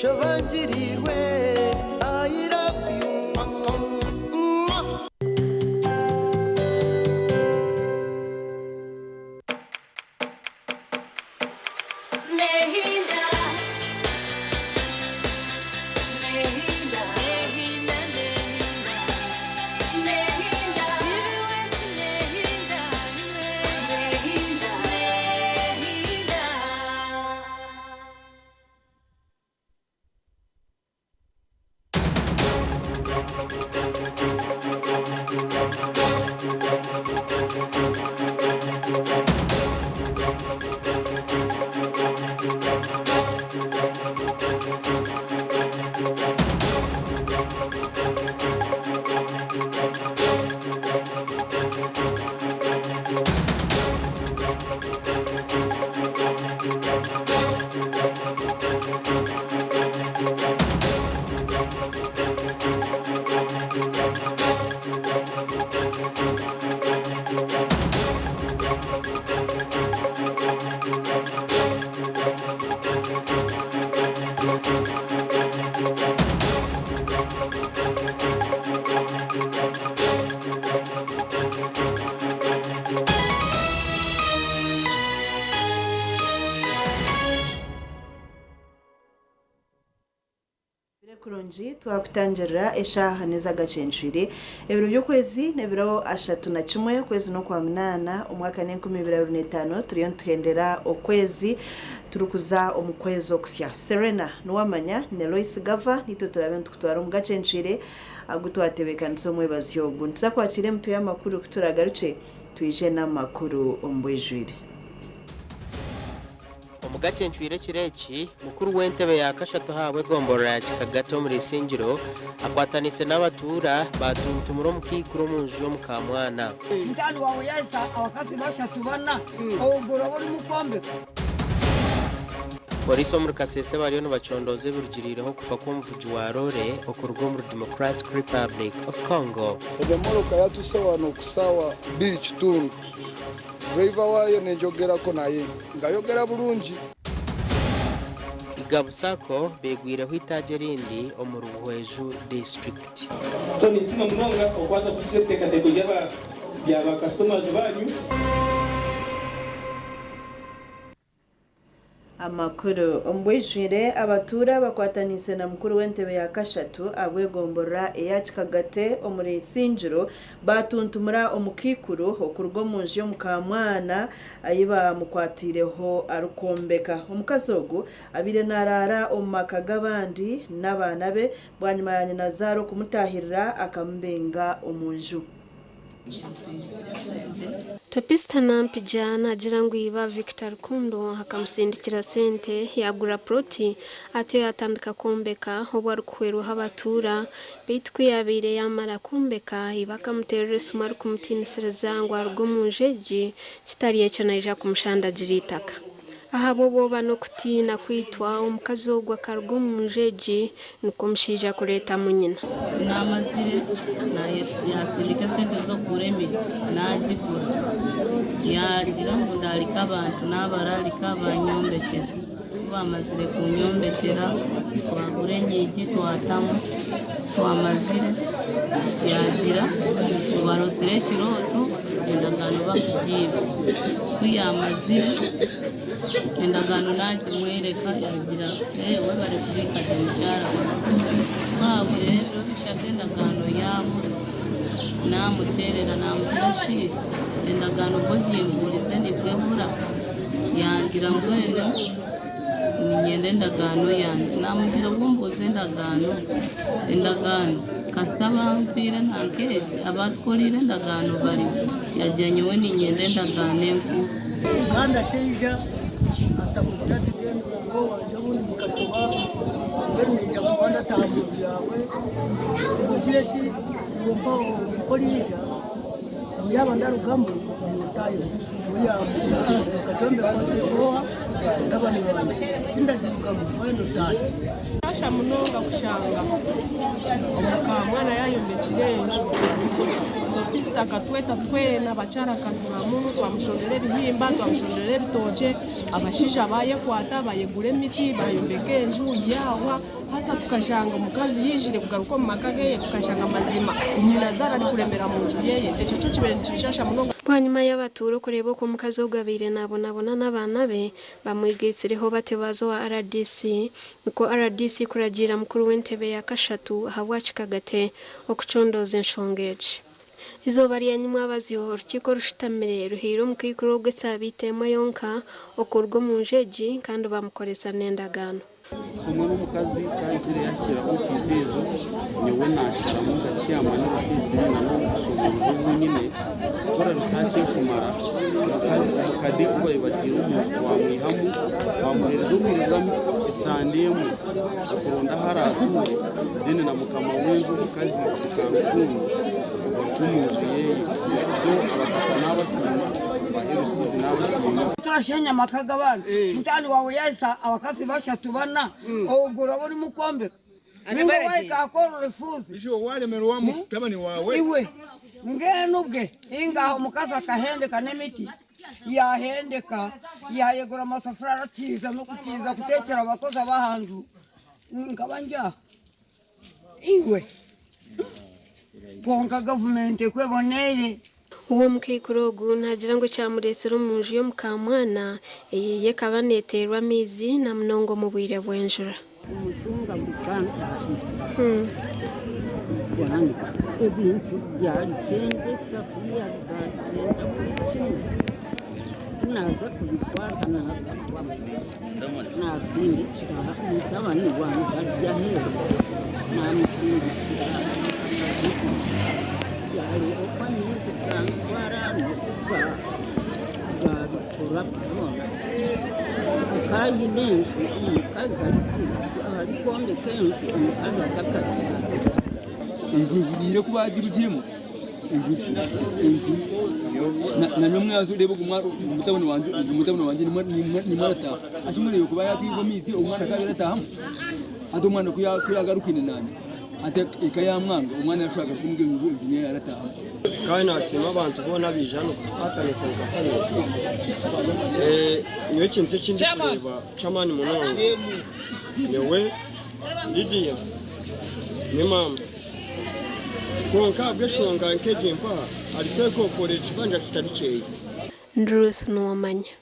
Shobangirirwe I love you mwah. Bire kurungi twakutangirira eshaaha n'ez'agacencwire ebiro by'okwezi n'ebiro 31 okwezi n'okwamunaana omwaka n'e2025 turiyo nituhendera okwezi turikuza omu kwezi okusya Serena Nuwamanya ne Loyce Gava nitwe turabe nitukutwara omu gacencwire agu twatebeekanisa omwebazyo ogu nituza kwakira emitwe y'amakuru kuturagarukye twije n'amakuru omu bwijwire. Omu gacencwire ekiro eki, mukuru w'entebe ya kashatu ahabw'egomborora ya Kikagati omuri Isingiro akwataniise n'abatuura baatuntumura omukaikuru omu nju y'omukaamwana. Mutaani waawe yaahisa abakazi bashatu bana, ogwo oraba orimu kwombeka. Pooriisi omuri Kasese bariyo nibacondooza ebirugiriireho okufa kw'omuvugi wa loore okuruga omuri Democratic Republic of Congo. Emoroka yatuse wano ku saawa 2:15. Driver waayo nenjogerako naye ngayogera bulungi. Igabu Sacco beegwireho eitaagi erindi omuri Buhweju disiturikiti. So ninsiima munonga okwaza kuhikisa ebiteekateeko bya ba customers banyu. Amakuru omu bwijwire abatuura bakwataniise na mukuru w'entebe ya kashatu ahabw'egomborora eya Kikagate omuri Isingiro baatuntumura omukaikuru okuruga omu nju y'omukaamwana ahi baamukwatiireho arikwombeka. Omukazi ogu abaire naraara omu maka g'abandi n'abaana be bwanyima ya nyinazaara okumutaahirira akamubinga omu nju. Topista Nampija naagira ngu iba Victor Rukundo akamusindikira sente yaagura puroti atyo yaatandika kwombeka obu arikuhwerwaho abatuura beitu ku yaabaire yaamara kwombeka iba akamuteerera esimu arikumutiinisiriza ngu aruge omu nju egi kitari ekyo naija kumushandagira eitaka. Ahabw'obwoba n'okutiina kwitwa, omukazi ogwo akaruga omu nju egi, nikwo omushaija kureetamu nyina. Ku naamazire, yaasindika esente z'okugura emiti, naagigura. Yaagira ngu ndaarike abantu, naabararika baanyombekyera. Ku baamazire kunyombekyera, twagura enyigi twatamu, ku twamazire yaagira ngu arotsire ekirooto endagaano bakugiiba. Ku yaamazire endagaano naagimworeka yaagira webare kubiika gye mukyara wangye. Ku haahwireho ebiro bishatu endagaano yaabura, naamuteerera naamugira shi endagaano ku ogimbuurize nibwo ebura? Yangira mbwenu niinyenda endagaano yangye. Naamugira obu ombuuza endagaano, endagaano kasita bampiire nanka egi, abatukoreire endagaano bariho. Yaagira nyowe niinyenda endagaano enkuru. Kandi akyaija atamugira ati, Genda omuka owangye obundi mukashoba, mbwenu naija kuba ndataaha omu nju yaawe, ogire ki, iwe mpaho ku oriija, ngu yaaba ndarugamu naiwe otaahemu. We yaamugira ati, Ijuka kyombeko ky'oha mutabani wangye, tindagirugamu, wenda otaahe. Nikishasha munonga kushanga omukamwana yayombekire enju Topista akatweta twena abakyarakazi bamu twamushondera ebihimba twamushondera ebitookye. Abashaija baayekwata bayegura emiti bayombeka enju yaahwa haza tukashanga omukazi yaijire kugaruka omu maka geye tukashanga mazima nyinazaara arikuremera mu nju yeye ekyo kyo kibaire nikinshasha munonga. Bwanyima y'abatuura okureeba oku omukazi ogu abaire naabonabona n'abaana be, bamwegaitsireho batyo baaza owa rdc nikwo rdc kuragiira mukuru w'entebe ya kashatu ahabwa Kikagate okucondooza enshonga egi. Eizooba rya nyimwabazyo, orukiiko orushutamire ruhaire omukaikuru ogu esaabiiti emwe yonka okuruga omu nju egi kandi bamukoresa n'endagaano. So omwana omukazi ku aizire yahikira ofiisi ezo, nyowe nasharamu nkakiama n'obufiisi na n'obushoboorozi obu nyine kukora risaaki ekumara omukazi omukade ou baabaire bataire omu nju twamwihamu twamuheereza obwire bwa esande emwe okuronda ahu araatuure then na mukama w'enju omukazi muka Rukundo agaruke omu nju yeeye. So abataka naabasiima, ba LCs naabasiima. Turashenya amaka g'abandi. Mutaani waawe yaahisa abakazi bashatu bana, ogwo oraba orimu kwombeka. Ninga waahika aha kworora efuuzi. Iwe mbwenu obwe inga omukazi akahendeka n'emiti, yaahendeka, yaayegura amasafuriya aratiiza n'okutiiza kuteekyera abakozi ab'aha nju, nkaba ndi aha. Iwe kwonka gavumenti eku eboneire. Uwe omukaikuru ogu naagira ngu ekyamureetsire omu nju y'omukaamwana eye ekaba neeteerwa amaizi na munonga omu bwire bw'enjura. Omutunga gukantahira gwanga ebintu byagyenda esafuriya zagyenda buri kimwe ku naaza kubikwata naagagwamu. Naasindikira mutabani wangye ari aheeru, naamusindikira akagiri, yaareeba oku amaizi gantwara n'oku gaabikora byona. Akaba aine enju omukazi arikwombeka enju omukazi atakagihariire. Enju ehuriire ku baagirugiremu enju enju na nyomwazo reeba ogu mutabani wangye ogu mutabani wangye nimwo nimwo arataaha ashemereire kuba yaatwirwe amaizi omwana ku abaire ataahamu hati omwana ku yaagarukine naanye hati eka yaamwanga omwana yaashuba agaruka omuri enju enju niyo yaarataahamu. Kandi nasiima abantu boona abaija hanu kutukwatanisa nka famire. Nyowe ekintu eki ndikureeba ky'amaani munonga, nyowe, Lydia ne maama. Kwonka ahabw'enshonga nk'egi mpaha, arikwekokoorera ekibanja kitari kyeye. Ndi Ruth Nuwamanya.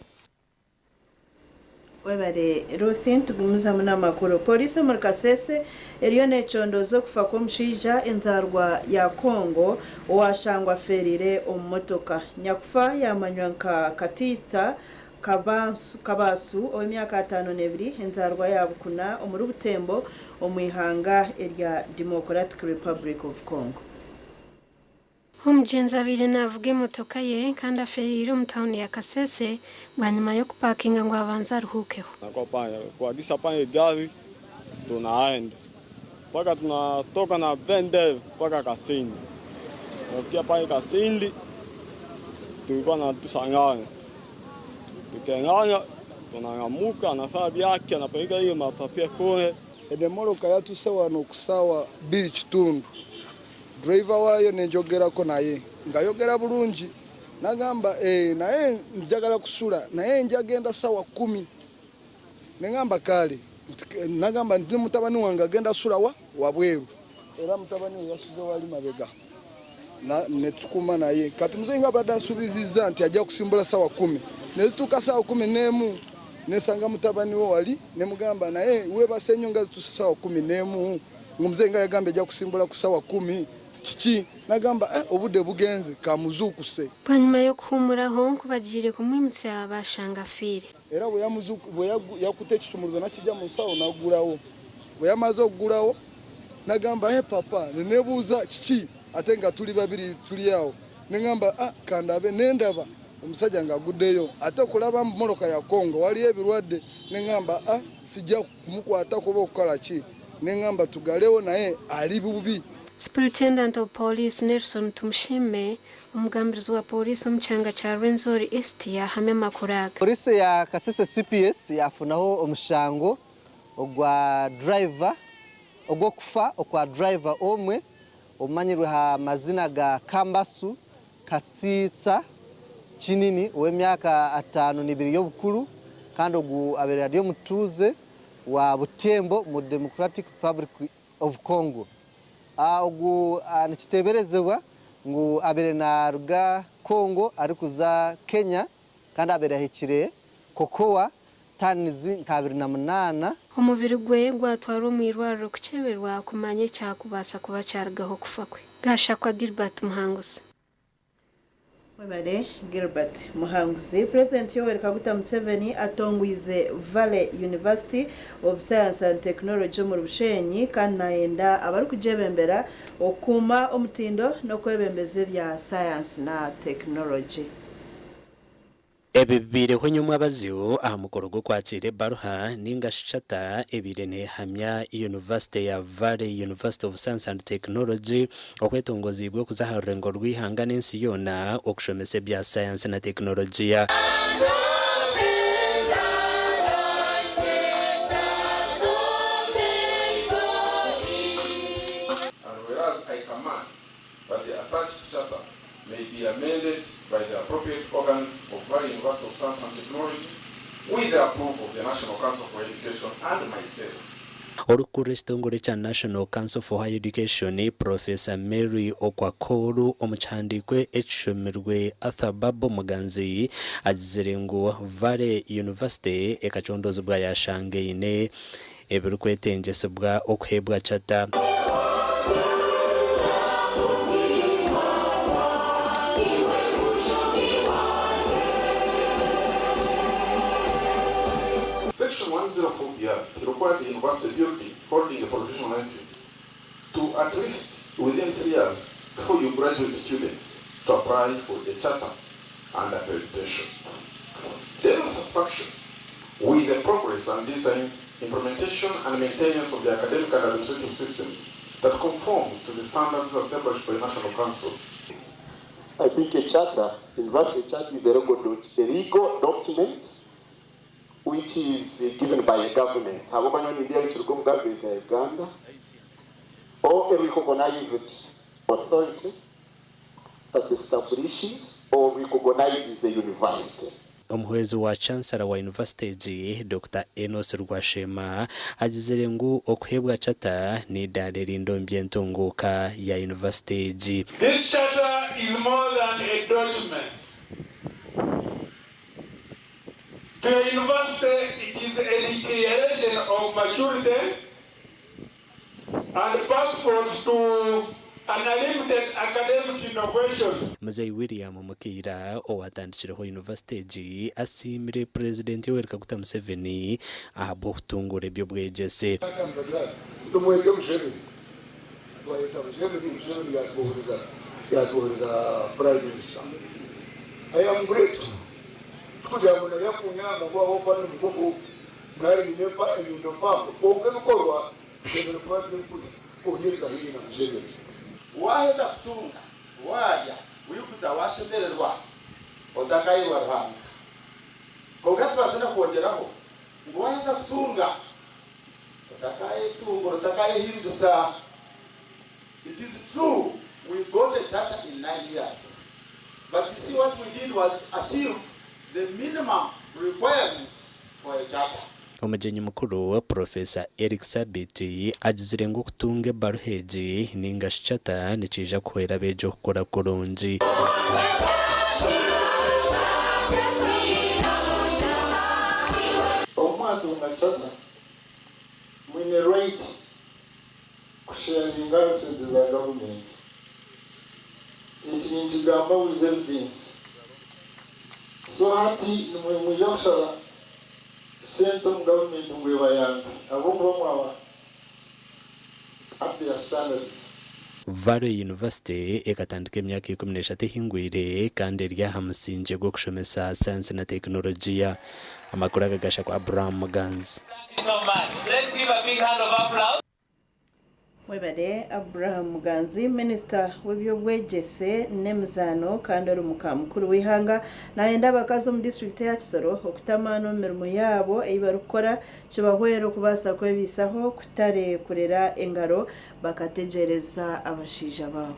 Webare Ruth, nitugumizamu n'amakuru. Pooriisi omuri Kasese eriyo necondooza okufa kw'omushaija enzaarwa ya Congo owashangwa afeereire omu motoka. Nyakufa yamanywa nka Katiisa Kabasu ow'emyaka 52 enzaarwa ya Bukuna omuri Butembo omu ihanga erya Democratic Republic of Congo. Omugyenzi abaire naavuga emotoka ye kandi afeereire omu tauni ya Kasese bwanyima y'okupakinga ngu abanze aruhuukeho. Kuagisha pale gari tunaenda mpaka tunatoka na Bendel mpaka Kasindi. Tunafikia pale Kasindi tulikuwa na tusanganya, tukianganya tunang'amuka, anafanya vyake, anapeleka hiyo mapapia kule. Eno emmotoka yatuuse wano ku ssaawa 2:15. Driver waayo ne njogerako naye ng'ayogera bulungi n'agamba eh, naye njagala kusula naye njagenda ssaawa 10. Ne ngamba kale nagamba nti mutabani wange agenda sula wa wabweru era mutabani we yasuze wali mabega ne tukuma naye kati muzeeyi nga abadde ansuubizizza nti ajja kusimbula ssaawa 10 ne zituuka ssaawa 11 nesanga mutabani we wali ne mugamba naye weebase nnyo nga zituuse ssaawa 11 ngu muzeeyi nga yagambye ajja kusimbula ku ssaawa 10 kiki nagamba eh, obudde bugenze kamuzuukuse. Bwanyima y'okuhuumuraho ku bagiire kumwimutsya baashanga afiire. Era bwe yakutte ekisumuluzo nakijja mu nsawo n'aggulawo. Bwe yamaze okuggulawo nagamba eh papa ne neebuuza kiki ate nga tuli babiri tuli awo ne ngamba ah kandabe ne ndaba omusajja ng'aguddeyo ate okulaba mbu mmotoka ya Congo waliyo ebirwadde ne ngamba ah sijja kumukwatako oba okukola ki ne ngamba tugalewo naye ali bubi. Superintendent of Police Nelson Tumushime, omugambirizi wa Pooriisi omu kyanga kya Rwenzori East yaahamya amakuru aga. Pooriisi ya Kasese CPS yafunaho omushango ogwa driver ogw'okufa okwa driver omwe omanyirwe aha mazina ga Kambasu Katsitsa Kinini ow'emyaka 52 y'obukuru Kandi ogu abaire ari omutuuze wa Butembo mu Democratic Republic of Congo. Ogu nikiteeberezebwa ngu abaire naaruga Congo arikuza Kenya kandi abaire ahikire Cocoa tanizi nka 28. Omubiri gwe gwatwarwa omu irwariro kukyeberwa kumanya ekyakubaasa kuba kyarugaho okufa kwe. Gashakwa Gilbert Muhanguzi. Webare Gilbert Muhanguzi. Purezidenti Yoweri Kaguta Museveni atongwize Valley University of Science and Technology omuri Bushenyi kandi nayenda abarikugyebembera okukuuma omutindo n'okwebembeza ebya sayansi na tekinologi. Ebi bibaireho nyomwabazyo aha mukoro gw'okwakiira ebaruha ninga shi charter ebaire nehamya yunivasite ya Valley University of Science and Technology okwetongoziibwe okuza aha rurengo rw'eihanga n'ensi yoona okushomesa ebya sayansi na tekinologiya. And whereas I command that the attached charter may be amended by the appropriate organs of Valley University of Science and Technology with the approval of the National Council for Education and myself. Orikukurira ekitongore ekya National Council for Higher Education, Professor Mary Okwakol omu kihandiiko ekishomirwe Arthur Babo Muganzi agizire ngu Valley University ekacondozibwa yashanga eine ebirikwetengyesibwa okuheebwa charter. Section 104 BR requires a university building holding a provisional license to at least within 3 years before you graduate students to apply for the charter and accreditation. Their satisfaction with the progress and design, implementation and maintenance of the academic and administrative systems that conforms to the standards established by National Council. I think a charter, university charter is a legal document which is given by a government. Government ya Uganda or a recognized authority that establishes or recognizes a university. Omuhwezi wa Chancellor wa yunivasite egi, Dokita Enos Rwashema agizire ngu okuheebwa charter n'eidaara erindi omu by'entunguuka ya yunivasite egi. This charter is more than a document. To a university, it is a declaration of maturity and passport to unlimited academic innovation. Muzeeyi William Mukiira owatandikireho yunivasite egi asiimire Purezidenti Yoweri Kaguta Museveni ahabw'okutunguura eby'obwegyese. Tumwete Museveni, twayeta Museveni, Museveni yatwohereza, yatwohereza Prime Minister. I am grateful. Tikugira ngu nari akunyamba ngu ahabw'okuba ndi mugufu nari nyine enyindo mpango, kwonka ebikorwa bishemereire kuba birikuhiga haihi na Museveni. Waaheza kutunga, waarya, waiguta, waashemererwa, otakaayebwa Ruhanga. Kwonka tubaasa n'okwongyeraho ngu waaheza kutunga, otakaayetunguura, otakaayehimbisa. It is true we got a charter in 9 years, but you see what we did was achieve the minimum requirements for a charter. Omugyenyi mukuru, Professor Eric Sabiiti agizire ngu okutunga ebaruha egi ninga shi charter nikiija kuhwera abeegi okukora kurungi. Obu mwatunga charter, mwine right kusharinga aha sente za gavumenti. Eki ninkigamba with evidence. So hati nimwe mwija kushaba sente omu gavumenti ngu ebayambe ahabw'okuba mwaba up their standards. Valley University ekatandika emyaka 13 ehingwire kandi eri aha musingye gw'okushomesa sayansi na tekinologiya. Amakuru aga gashakwa Abraham Muganzi. Webare Abraham Muganzi. Minisita w'eby'obwegyese n'emizaano kandi ori muka mukuru w'eihanga nayenda abakazi omu disiturikiti ya Kisoro okuta amaani omu mirimo yaabo ei barikukora kibahwere okubaasa kwebiisaho kutare kurera engaro bakategyereza abashaija baabo.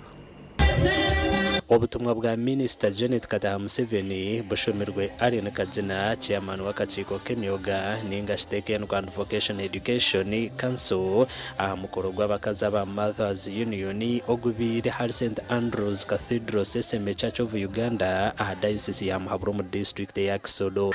Obutumwa bwa Minisita Janet Kataha Museveni bushomirwe Allen Kagina, Chairman w'akakiiko k'emyoga ninga shi Technical and Vocational Education Council aha mukoro gw'abakazi aba Mothers Union ogubaire ahari St Andrews Cathedral Seseme Church of Uganda aha Diocese ya Muhabura omu disiturikiti eya Kisoro.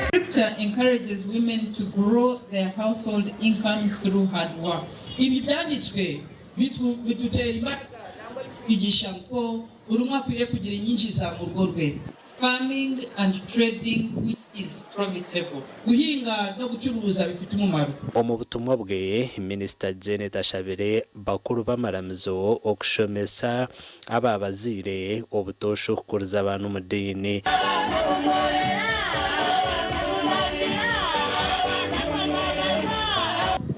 Scripture encourages women to grow their household incomes through hard work. Ibi byanditswe bidutera imbaraga nangwa bitwigisha ko buri umwe akwiriye kugira inyinjiza mu rugo rwe. Farming and trading which is profitable. Guhinga no gucuruza bifite umumaro. Omu butumwa bwe, Minisita Janet ashabire bakuru b'amaramizo okushomesa aba bazaire obutoosha okukuriza abaana omu diini.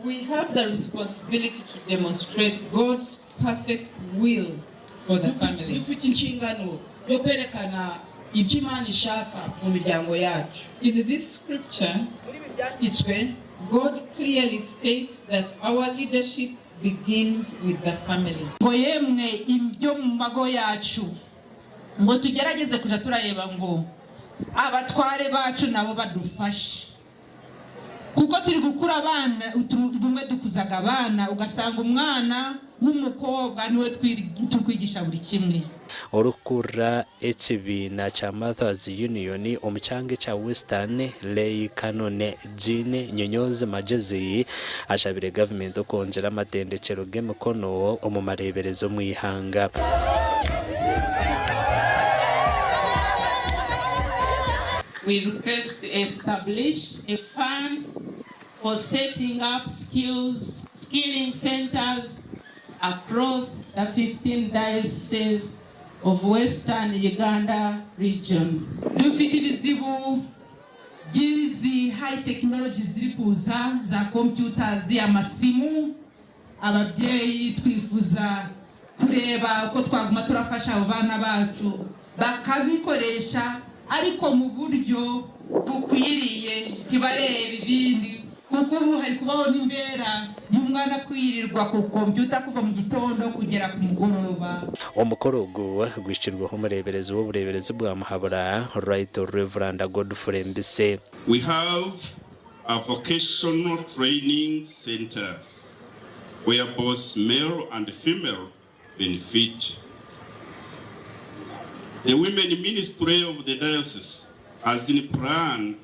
We have the responsibility to demonstrate God's perfect will for the family. Dufite inshingano yo kwerekana ibyo Imana ishaka mu miryango yacu. In this scripture, Muri ibi byanditswe, God clearly states that our leadership begins with the family. Ngo yemwe ibyo mu mago yacu, ngo tugerageze kujya turareba ngo abatware bacu nabo badufashe, kuko turi gukura abana, bumwe dukuzaga abana, ugasanga umwana w'umukobwa niwe turi kwigisha buri kimwe. Orikukurira ekibiina kya Mothers Union omu kyanga ekya Western, Lay Canon Jean Nyonyozi Magyezi ashabire gavumenti okwongyera amatendekyero g'emikono omu mareeberezi omu ihanga. We request to establish a fund for setting up skills, skilling centers across the 15 dioceses of Western Uganda region. Dufite ibizibu by'izi high technology ziri kuza za computers, amasimu. Ababyeyi twifuza kureba uko twaguma turafasha abo bana bacu bakabikoresha, ariko mu buryo bukwiriye, ntibarebe ibindi, kuko ubu hari kubaho n'imbera y'umwana kwirirwa ku kompiyuta kuva mu gitondo kugera ku mugoroba. Omukoro ogu gwishirweho omureeberezi w'obureeberezi bwa Muhabura, Right Reverend Godfrey Mbise. We have a vocational training center where both male and female benefit. The women ministry of the diocese has in plan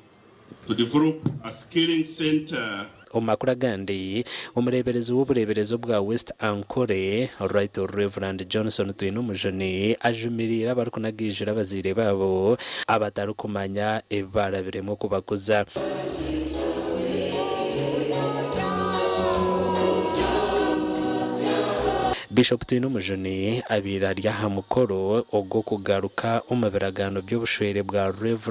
to develop a skilling center. Omu makuru agandi, omureeberezi w'obureeberezi obwa West Ankole, Right Reverend Johnson Twinomujuni ajumiriire abarikunagiijura abazaire baabo abatarikumanya ebi baarabiremu okubakuza. Bishop Twinomujuni abaire ari aha mukoro ogw'okugaruka omu biragaano by'obushwere bwa Rev.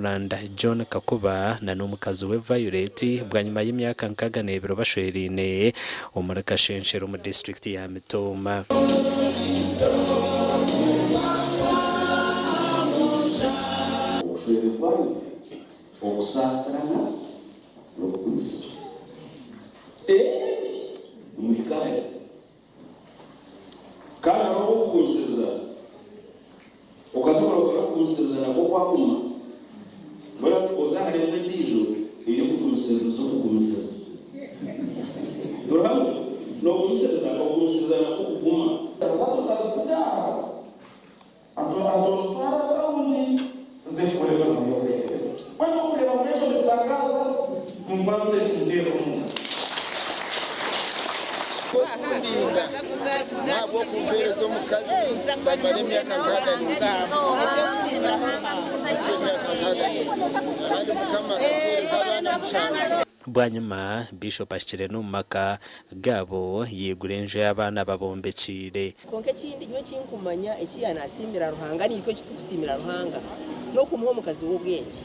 John Kakuba na n'omukazi we Violet bwanyima y'emyaka 62 bashweraine omuri Kashenshero omu disiturikiti ya Mitooma. Obushwere bwanyu okusaasirana n'okugumisiriza. Nimuhikahe? Kandi hariho okugumisiriza, okaza kureba okugumisiriza nakwo kwaguma, mbwenu hati oze aha level endiijo ey'okugumisiririza okugumisiriza. Turi hamwe? Noogumisiriza, okugumisiriza nakwo kuguma. Twaza aha, atuzitwara tawuni nze nkukorera emirimo y'obureebezi. Mbwenu okureeba ngu ekyo nikitangaaza, nimbaasa kundeeba omu. Kundinda n'ahabw'okumpeereza omukazi bamara emyaka 64 emyaka 64 kandi Mukama akampeereza abaana mushanju. Bwanyima, Bishop ahikire n'omu maka gaabo yaigura enju ei abaana babombekiire. Kwonka ekindi nyowe eki nkumanya eki yaanasiimira Ruhanga naitwe eki turikusiimira Ruhanga n'okumuha omukazi w'obwengye.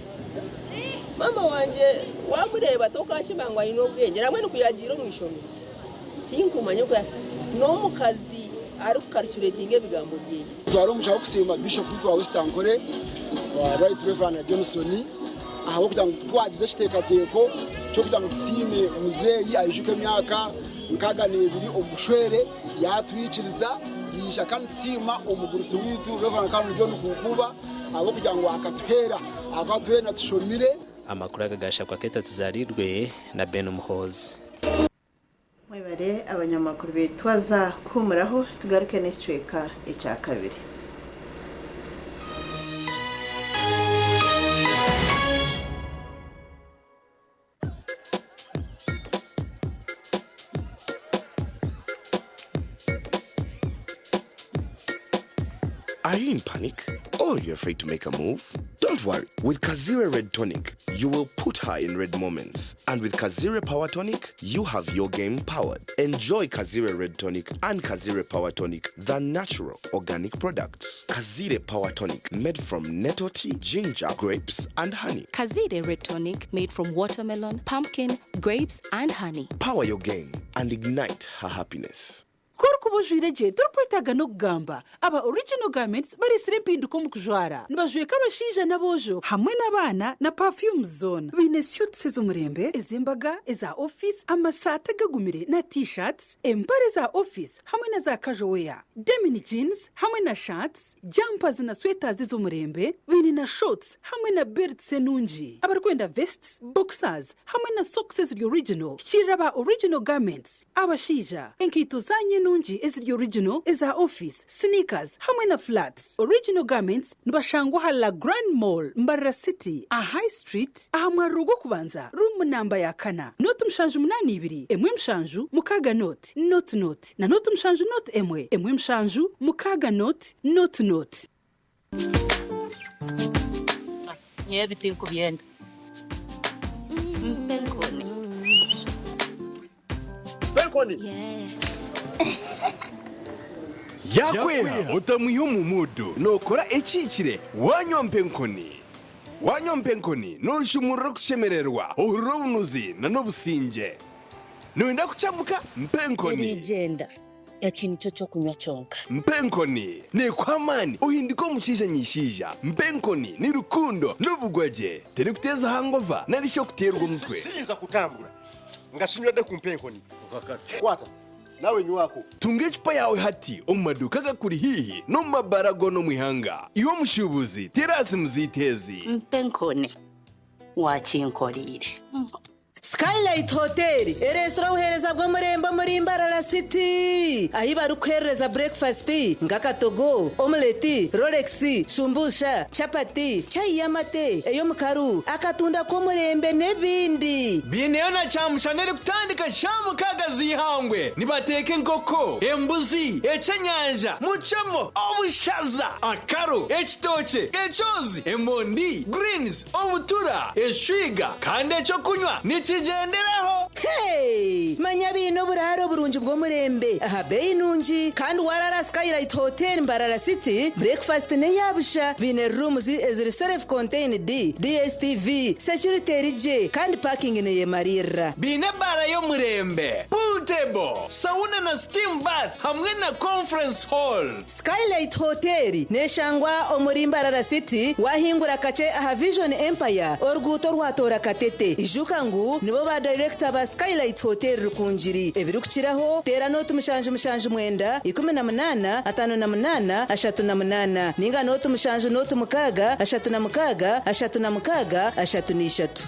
Maama wangye waamureeba tokaakimanya ngu aine obwengye nambwenu ku yaagiire omu ishomero tinkumanya oku n'omukazi arikukarikuretinga ebigambo byeye. Twara omugisha gw'okusiima Bishop waitu wa West Ankole, Right Rev. Johnson ahabw'okugira ngu twagize ekiteekateeko ky'okugira ngu tusiime muzeeyi aijuke emyaka 62 omu bushwere yatwikiriza yiija kandi tusiima omugurusi waitu Rev. Canon John Kukuba ahabw'okugira ngu akatuheera ahabw'okuba twena tushomire. Amakuru aga gashakwa Keta Tuzarirwe na Ben Muhoozi. Mwebare abanyamakuru baitu twaza kuhumuraho tugaruke n'ekicweka ekyakabiri. Are you in panic or you're afraid to make a move? Don't worry. With Kazire Red Tonic, you will put her in red moments. And with Kazire Power Tonic, you have your game powered. Enjoy Kazire Red Tonic and Kazire Power Tonic, the natural organic products. Kazire Power Tonic, made from nettle tea, ginger, grapes, and honey. Kazire Red Tonic made from watermelon, pumpkin, grapes, and honey. Power your game and ignite her happiness. Ku orikuba ojwaire gye torikwetaaga n'okugamba. Aba Original Garments bareetsire empinduka omu kujwara. Nibajweka abashaija n'aboojo hamwe n'abaana na perfumes zoona. Baine suits ez'omurembe, ez'embaga, eza ofiisi, amasaati agagumire na T-shirts, empare za ofiisi hamwe na za casual wear, denim jeans hamwe na shirts, jumpers na sweaters ez'omurembe. Baine na shorts hamwe na belts enungi. Abarikwenda vests, boxers hamwe na socks eziri original, hikiirira aba Original Garments. Abashaija, enkaito zaanyu enungi eziri original, eza ofiisi, sneakers hamwe na flats. Original Garments nibashangwa aha La Grande Mall, Mbarara City, aha High Street, aha mwariro gw'okubanza, ruumu namba ya kana, nooti 782, 1 7 6 nooti, nooti nooti, na nooti 7 nooti 1, 1 7 6 nooti, nooti nooti. Nyowe ebi tinkubyenda. Mpa enkoni. Mpa enkoni. Yakweha otamwiha omu muudu nookora ekihikire waanywa mpa enkoni. Waanywa mpa enkoni nooshumurura okushemererwa, ohurira obunuzi n'obusingye. Nooyenda kukyamuka? Mpa enkoni. Erigyenda. Eki nikyo ky'okunywa kyonka. Mpa enkoni neekuha amaani ohinduke omushaija nyishaija. Mpa enkoni ni rukundo n'obugwagye. Terikuteeza hangova nari shi okuteerwa omutwe. Siyinza kutambura nga sinywedde ku mpa enkoni. Okakasa. Kwata nawe nywako. Tunga ecupa yaawe hati omu maduuka agakuri haihi n'omu mabaara goona omu ihanga. Iwe omushuubuzi, teera aha simu zaitu ezi. Mpa enkoni waakinkoreire. Skylight Hotel ereetsire obuheereza bw'omurembe omuri Mbarara City ahi barikuheerereza burekifasiti nk'akatogo, omuleti, rolex, shumbusha, chapati, chai y'amate, ey'omukaru, akatunda k'omurembe n'ebindi. Baineyo na kyamushana erikutandika shaaha mukaaga z'eihangwe. Nibateeka enkoko, embuzi, eky'enyanja, mucemo, obushaza, akaro, ekitookye, ekyozi, emondi, greens, obutura, eshwiga kandi eky'okunywa nikigyenderaho. Hey! Manya baine oburaaro burungi bw'omurembe aha beeyi nungi kandi waraara Skylight Hotel Mbarara City, breakfast n'eya busha. Baine rooms eziri self contained, DSTV, security eri gye kandi parking neyemariirira. Baine ebaara y'omurembe, pool table, sauna na steam bath hamwe na conference hall. Skylight Hotel neshangwa omuri Mbarara City wahingura kakye aha Vision Empire oruguuto orwatoora Katete. Ijuka ngu nibo ba dayirekita ba Skylight Hotel Rukungiri. Ebirikukiraho teera nooti 779 18 58 38 ninga nooti 7 nooti 6 36 36 33.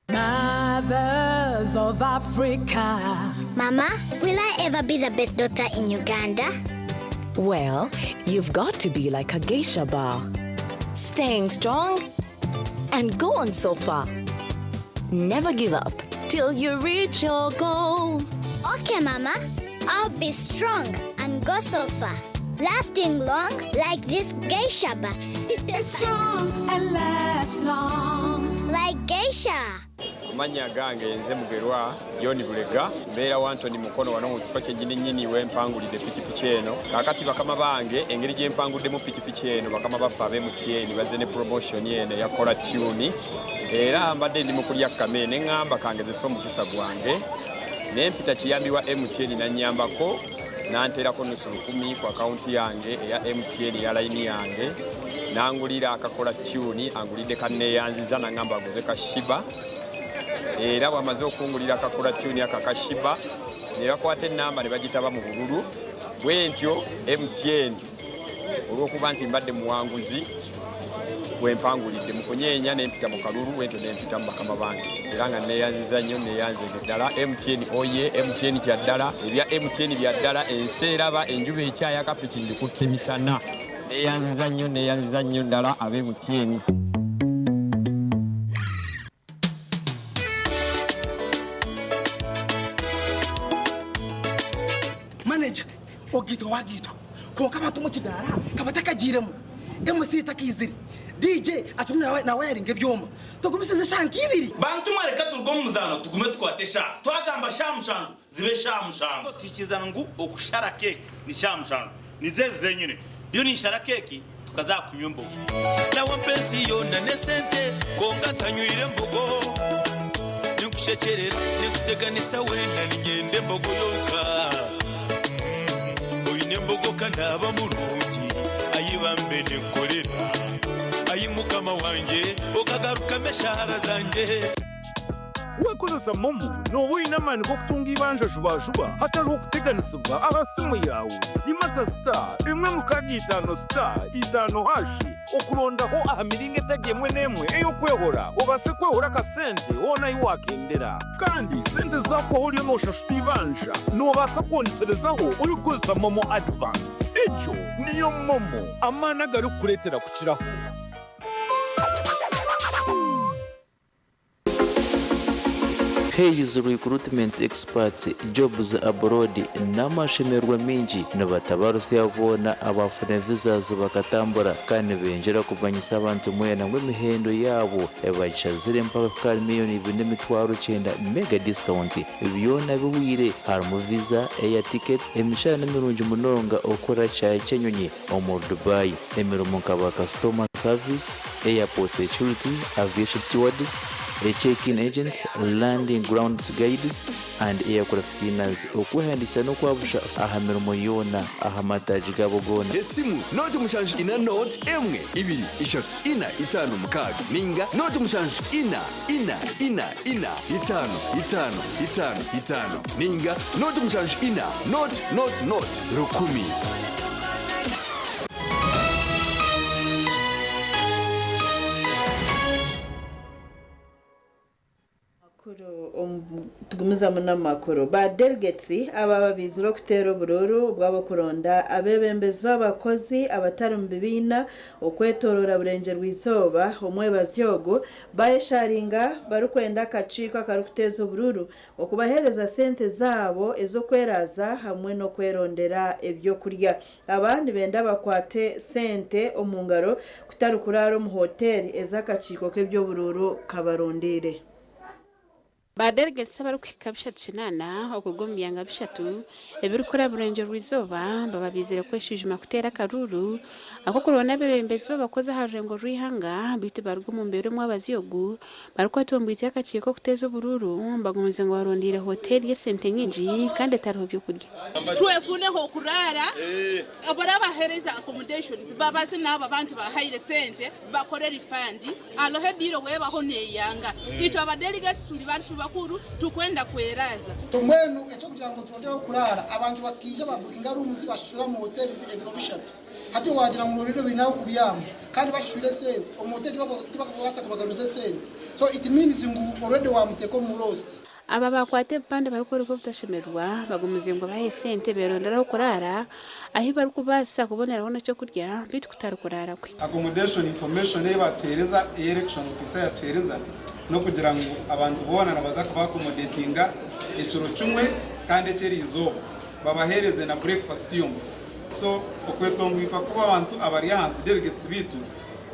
Mothers of Africa. Mama, will I ever be the best daughter in Uganda? Well, you've got to be like a geisha bar. Staying strong and go on so far. Never give up till you reach your goal. Okay, Mama. I'll be strong and go so far. Lasting long like this geisha bar. Strong and last long. Like geisha. Amannya gange nze Mugerwa John Bulega, mbeera wa Antony Mukono wano mu kifo kyennyini nnyini we mpangulidde pikipiki eno. Kaakati bakama bange engeri gye mpanguddemu pikipiki eno bakama baffe ab'e MTN bazze ne promotion eno eya Kola Tune era mbadde ndi mu kulya kkame ne ŋŋamba kangezese omukisa gwange ne mpita kiyambi wa MTN n'annyambako n'anteerako nusu lukumi ku akawunti yange eya MTN eya layini yange n'angulira akakola tune angulidde kanneeyanziza n'aŋŋamba aguze ka Shiba era bw'amaze okungulira akakola tune ako aka Shiba Ne bakwata ennamba ne bagitaba mu bululu. Bwentyo MTN olw'okuba nti mbadde muwanguzi wempangulidde mu kunyeenya ne mpita mu kalulu, bwentyo ne mpita mu bakama bange, era nga neeyanziza nnyo, neeyanzeege ddala. MTN oye, MTN kya ddala, ebya MTN bya ddala, ensi eraba enjuba ekyayaka, piki ndikutte misana. Neeyanziza nnyo, neeyanziza nnyo ddala ab'e MTN. Manager, ogaitwa wagaitwa kwonka abantu omu kidaara kabatakagiiremu, MC takaizire, DJ akirimu nawayaringa ebyoma, tugumisirize eshaaha nk'ibiri. Bantu mwe reka turuge omu muzaano tugume tukwate eshaaha. Twagamba shaaha mushanju zibe shaaha mushanju. Twikiriza ngu okushara keeki ni shaaha mushanju. Nizo ezi zenyine. Ndiyo ninshara keeki tukaza aha kunywa embogo. Nawe ampa ensi yoona n'esente kwonka ntanywire mbogo. Ninkushekyerera, ninkuteganisa weena niinyenda embogo yonka. Oine embogo ka naaba murungi, ai bambe ninkukorera. Ai Mukama wangye, okagarukamu eshaara zangye. Wakozesa MoMo, nooba oine amaani g'okutunga eibanja jubajuba hatariho kuteganisibwa aha simu yaawe. Imata star emwe mukaaga itaano star itaano hashi okurondaho aha miringo etari emwe n'emwe ey'okwehora obaase kwehora akasente hoona ahi waakendera. Kandi sente zaakuhwaho oriyo nooshashura eibanja, noobaasa kwongiserezaho orikukozesa MoMo Advance. Egyo niyo MoMo, amaani agarikukureetera kukiraho. Hays Recruitment Experts Jobs Abroad n'amashemererwa maingi nibatabarusya boona abaafuna visas bakatambura kandi nibengyera kumanyisa abantu mwena ngu emihendo yaabo ebagishazire mpaka kuhika ahari miriyoni ibiri n'emitwaro kyenda mega discount byona bihweire harimu visa, air ticket, emishara nimirungi munonga okukora kishaayi ky'enyonyi omuri Dubai, emirimo nka ba customer service, airport security, aviation stewards, check-in agents, landing grounds guides and aircraft cleaners. Okwehandiikisa n'okwabusha aha mirimo yoona aha mataagi gaabo goona. Esimu nooti mushanju ina nooti emwe ibiri ishatu ina itaano mukaaga ninga nooti mushanju ina ina ina ina itaano itaano itaano itaano ninga nooti mushanju ina nooti nooti nooti rukumi. Tugumizamu n'amakuru. Ba delegates aba baizire okuteera oburuuru bw'abakuronda abeebembezi b'abakozi abatari mu bibiina okwetooroora Burengyerwa-izooba omwebazi ogu bayesharinga barikwenda akakiiko akarikuteeza oburuuru okubaheereza sente zaabo ez'okweraaza hamwe n'okwerondera ebyokurya. Aba nibenda bakwate sente omu ngaro kutari kuraara omu hoteeri ez'akakiiko k'eby'oburuuru kabarondeire. Ba delegates abarikuhika 308 okuruga omu byanga bishatu ebirikukora Burengyerwa-izooba baba baizire kweshwijuma kuteera akaruuru ak'okuronda abeebembezi b'abakozi aha rurengo rw'eihanga beitu baruga omu mbeera omwabazi ogu barikwetomboitya akakiiko okuteeza oburuuru bagumize ngu barondeire hoteeri y'esente nyingi kandi etariho byokurya. Twefuneho okuraara abarabaheereza accommodations babaze n'abo abantu bahaire sente bakore refund aloho ediiro webaho neyanga. Itwe aba delegates turi bantu bakuru tukwenda kweraza. Mbwenu ekyokugira ngu turondere okuraara abantu bakiija babukinga rooms bashashura mu hotels ebiro bishatu hati wagira ngu rero biine aho kubyama kandi bashashure sente omu hoteli tibakabaasa kubagaruza esente, so it means ngu already wamuteeka omu loss. Aba bakwata ebipande barikworeka obutashemererwa bagumize ngu bahe sente beronderaho kuraara ahi barikubaasa kuboneraho n'ekyokurya beitu kutari kuraara kwe. Accommodation information ei batuheereza, ei election officer yatuheereza n'okugira ngu abantu boona nibaza kuba accommodatinga ekiro kimwe kandi eky'eriizooba babaheereze na breakfast yonka. So okwetongwika kuba abantu abari ahansi delegates beitu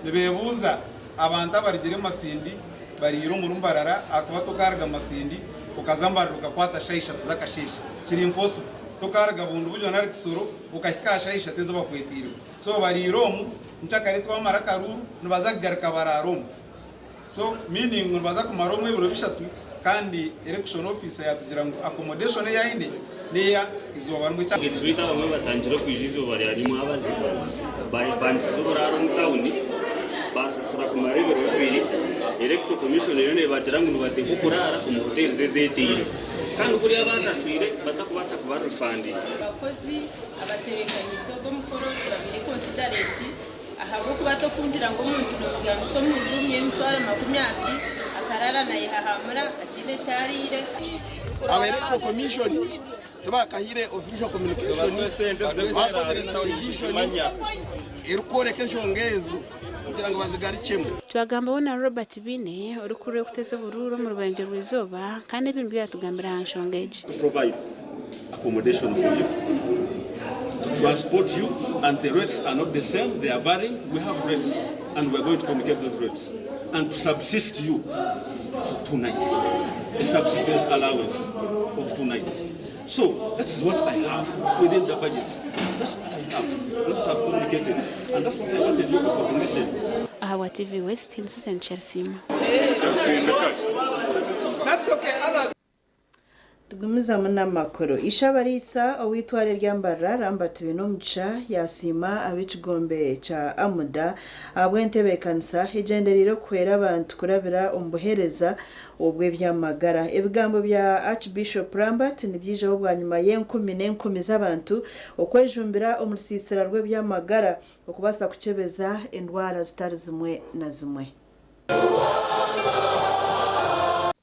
nibeebuuza abantu abarugire Masindi bariire omuri Mbarara ahakuba tokaruga Masindi okaza Mbarara okakwata shaaha ishatu z'akasheeshe kiri impossible. Tokaruga Bundibugyo nari Kisoro okahika aha shaaha ishatu ezi bakwetiireho. So bariire omu nkyakare twamara akaruuru nibaza kugaruka baraare omu. So meaning ngu nibaza kumara omu ebiro bishatu kandi election officer yatugira ngu accommodation ei aine n'eya izooba rimwe. Beitu abamwe batangire okwija eizooba rya nyimwabazyo bapangisize oburaaro omu tawuni bashashura kumara ebiro bibiri. Electoral Commission eriyo nebagira ngu nibateekwa okuraara omu hoteeri ezeteire. Kandi kuriya banshashwire batakubaasa kuba rifandinga. Abakozi abatebeekanise ogu omukoro tubabaire considerate ahabw'okuba tokungira ngu omuntu nomubyamisa omu room y'emitwaro 20 akarara nayehahamura ataine eki ariire. Aba electoral commission tibakahire official communication, bakozire na petition erikworeka enshonga ezo kugira ngu bazigarukyemu. Twagambaho na Robert Biine orikurira okuteza oburuuru omu rubengye rw'eizooba kandi ebi nibyo yatugambira aha nshonga egi. To provide accommodation for you, to transport you, and the rates are not the same, they are varying. We have rates and we are going to communicate those rates. And to subsist you for 2 nights, a subsistence allowance of 2 nights. So that is what I have within the budget. That's what I have. That's what I've communicated. And that's what I wanted you people to listen. Aha TV West, ni Susan Chelsea. That's okay. Others. Tugumizamu n'amakuru. Ishabarisa ow'itware rya Mbarara, Lambert Binomugisha, yasiima ab'ekigombe kya Amuda ahabw'entebeekanisa egyendereire okuhwera abantu kurabira omu buheereza obw'eby'amagara. Ebigambo bya Archbishop Lambert nibyijaho bwanyima y'enkumi n'enkumi z'abantu okwejumbira omu rusiisira rw'eby'amagara okubaasa kukyebeza endwara zitari zimwe na zimwe.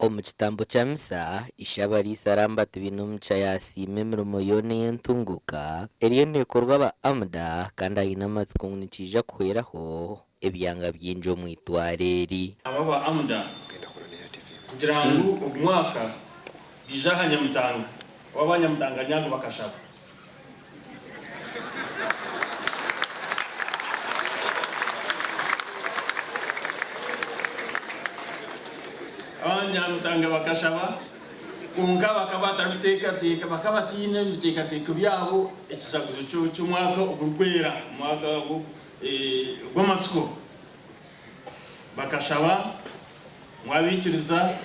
Omu kitambo kya misa, Ishabarisa Lambert Binomugisha yasiima emirimo yoona ey'entunguka eriyo neekorwa aba Amuda kandi aine amatsiko ngu nikiija kuhweraho ebyanga bingi omu itwaro eri. Aba ba Amuda kugira ngu ogu mwaka bija aha Nyamutanga, aba Banyamutanga nyangu bakashaba. Abanyamutanga bakashaba, konka bakaba batarikuteekateeka, bakaba batiine ebiteekateeko byabo ekijaguzo ky'omwaka ogurikwera, omwaka gw'amatsiko. Bakashaba mwabikiriza,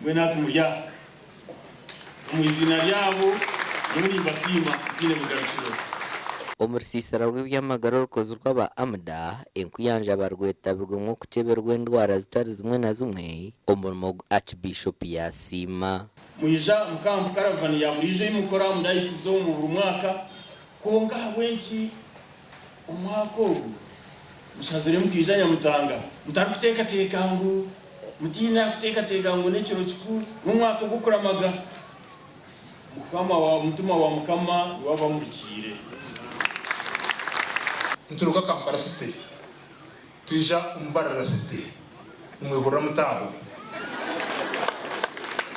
mbwenu hati muri aha. Omu iziina ryabo nyowe nimbasiima ntiine bugarukiro. Omu rusiisira rw'eby'amagara orukozirwe aba Amuda, enkuyanja barwetabirwemu okukyeberwa endwara zitari zimwe na zimwe, omurimo ogu Archbishop yasiima. Mwija mukampa karavani ya buriijo ei mukora mudayisize omu buri mwaka, kwonka ahabw'enki omwaka ogu mushazire mukaija Nyamutanga mutarikuteekateeka ngu mutiine kuteekateeka ngu n'ekiro kikuru n'omwaka gw'okuramaga? Mukama wa mutima wa Mukama niwe abamurikiire. Nituruga Kampala City twija omu Mbarara City nimwehurira mutaaho.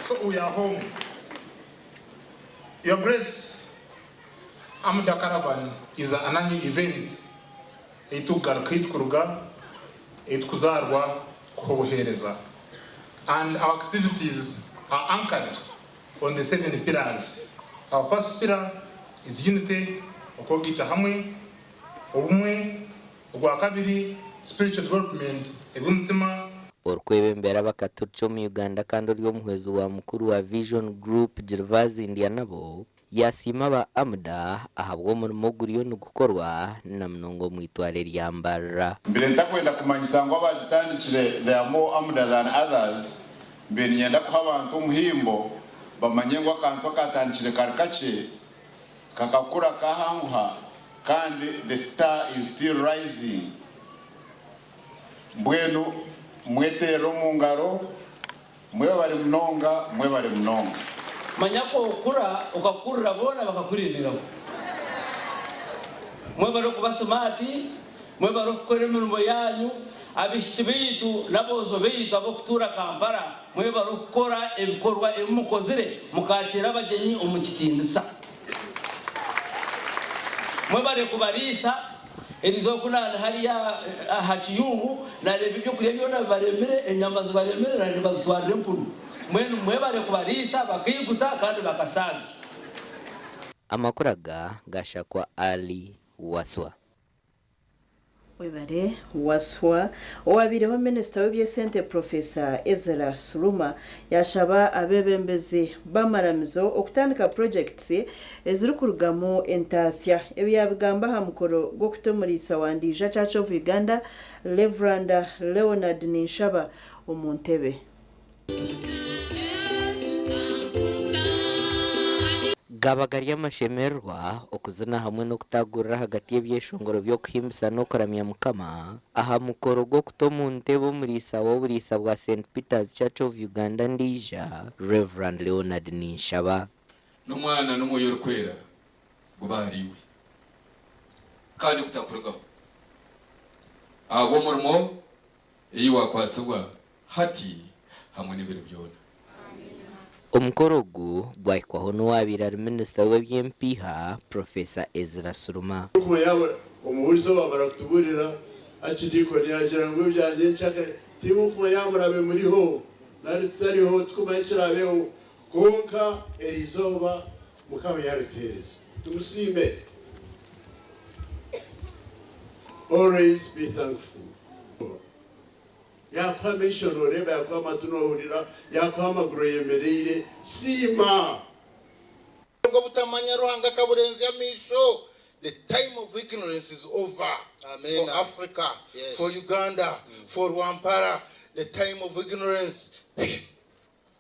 So we are home. Your Grace, Amuda Caravan is an annual event eitukugaruka eitukuruga eitukuzarwa kuha obuheereza, and our activities are anchored on the seven pillars. Our first pillar is unity, okwogita hamwe, obumwe. Ogwa kabiri, spiritual development, eby'omutima. Orikwebembera abakaturiki omu Uganda kandi ori omuhwezi wa mukuru wa Vision Group, Gervase Ndyanabo, yasiima aba Amuda ahabw'omurimo oguriyo nigukorwa na munonga omu itware rya Mbarara. Mbere ntakwenda kumanyisa ngu abagitandikire, there are more Amuda than others. Mbere ninyenda kuha abantu omuhimbo bamanye ngu akantu akatandikire kari kakye kakakura kahanguha, kandi the star is still rising. Mbwenu mweterera omu ngaro, mwebare munonga, mwebare munonga. Manya ko okura okakurira boona bakakureeberaho. Mwebare okuba smart, mwebare okukora emirimo yanyu. Abaishiki baitu n'aboojo baitu ab'okutuura Kampala, mwebare okukora ebikorwa ebi mukozire mukakiira abagyenyi omu kitiinisa. Mwebare kubariisa. Eriizooba ku naaba hariya aha kiyungu nareeba ebyokurya byona bibaremire, enyama zibaremire na nibazitwarira empunu. Mbwenu mwebare kubariisa bakaiguta kandi bakasaaza. Amakuru aga gashakwa Ali Waswa. Webare, Waswa. Owabaireho minisita w'eby'esente, Professor Ezra Suruma, yashaba abeebembezi b'amaramizo okutandika projects ezirikurugamu entaasya. Ebi yabigamba aha mukoro gw'okuta omuriisa wa Ndiija Church of Uganda, Reverend Leonard Ninshaba, omu ntebe. Gaba gari amashemererwa, okuzina hamwe n'okutagurira ahagati y'ebyeshongoro by'okuhimbisa n'okuramya Mukama aha mukoro gw'okuta omu ntebe omuriisa w'oburiisa bwa St Peter's Church of Uganda Ndeija, Rev Leonard Ninshaba. N'Omwana n'Omwoyo Orikwera gube ahariiwe, kandi gutakurugaho, ahabw'omurimo ei waakwatsibwa hati hamwe n'ebiro byona. Omukoro ogu gwahikwaho n'owaabaire ari minisita w'eby'empiiha, Professor Ezra Suruma. Kumanya omuhuriza owamara kutuburira Archdeacon yagira ngu ebya nyencakare timukumanya murabe muriho nari tutariho tikumanya ekirabeho kwonka erizooba Mukama yarituhereza tumusiime always be thankful. Yakuha amaisho noreeba, yakuha amatu nohurira, yakuha amaguru oyemereire, siima. Obwo butamanya Ruhanga akaburenzya amaisho. The time of ignorance is over for Africa, for Uganda, for Rwampara. The time of ignorance.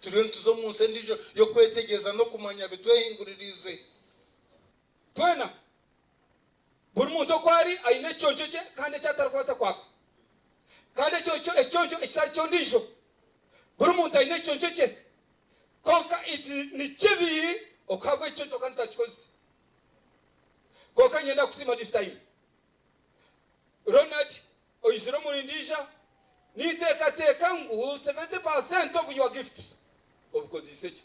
Turiyo nituza omu nsi endiijo y'okwetegyereza n'okumanya bitwehinguririize. Twena, buri muntu oku ari aine ekiconco kye kandi eki atarikubaasa kwaka. Kandi ekyo nikyo ekiconco ekitari ky'ondiijo. Buri muntu aine ekiconco kye. Kwonka ni kibi okuhabwa ekiconco kandi otakikozesa. Kwonka niinyenda kukusiima this time. Ronald, oizire omuri Ndiija, ninteekateeka ngu 70% of your gifts obikozeise gye.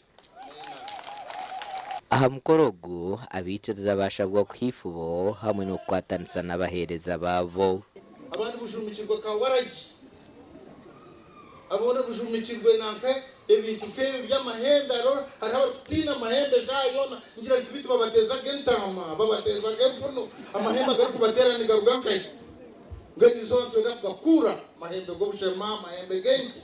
Aha mukoro ogu, abaikiriza baashabwa kuha eifubo hamwe n'okukwatanisa n'abaheereza baabo. Abandi bujumikirwe ka waragi, abandi bujumikirwe nanka ebintu nk'ebyo by'amahembe. Hariho hariho abarikutiina amahembe eshaaha yoona. Ngira nti beitu babateezaga entaama, babateezaga empunu, amahembe agarikubateera nigaruga nkahi? Mbwenu eizooba nitwenda kugakuura amahembe g'obushema, amahembe g'enki.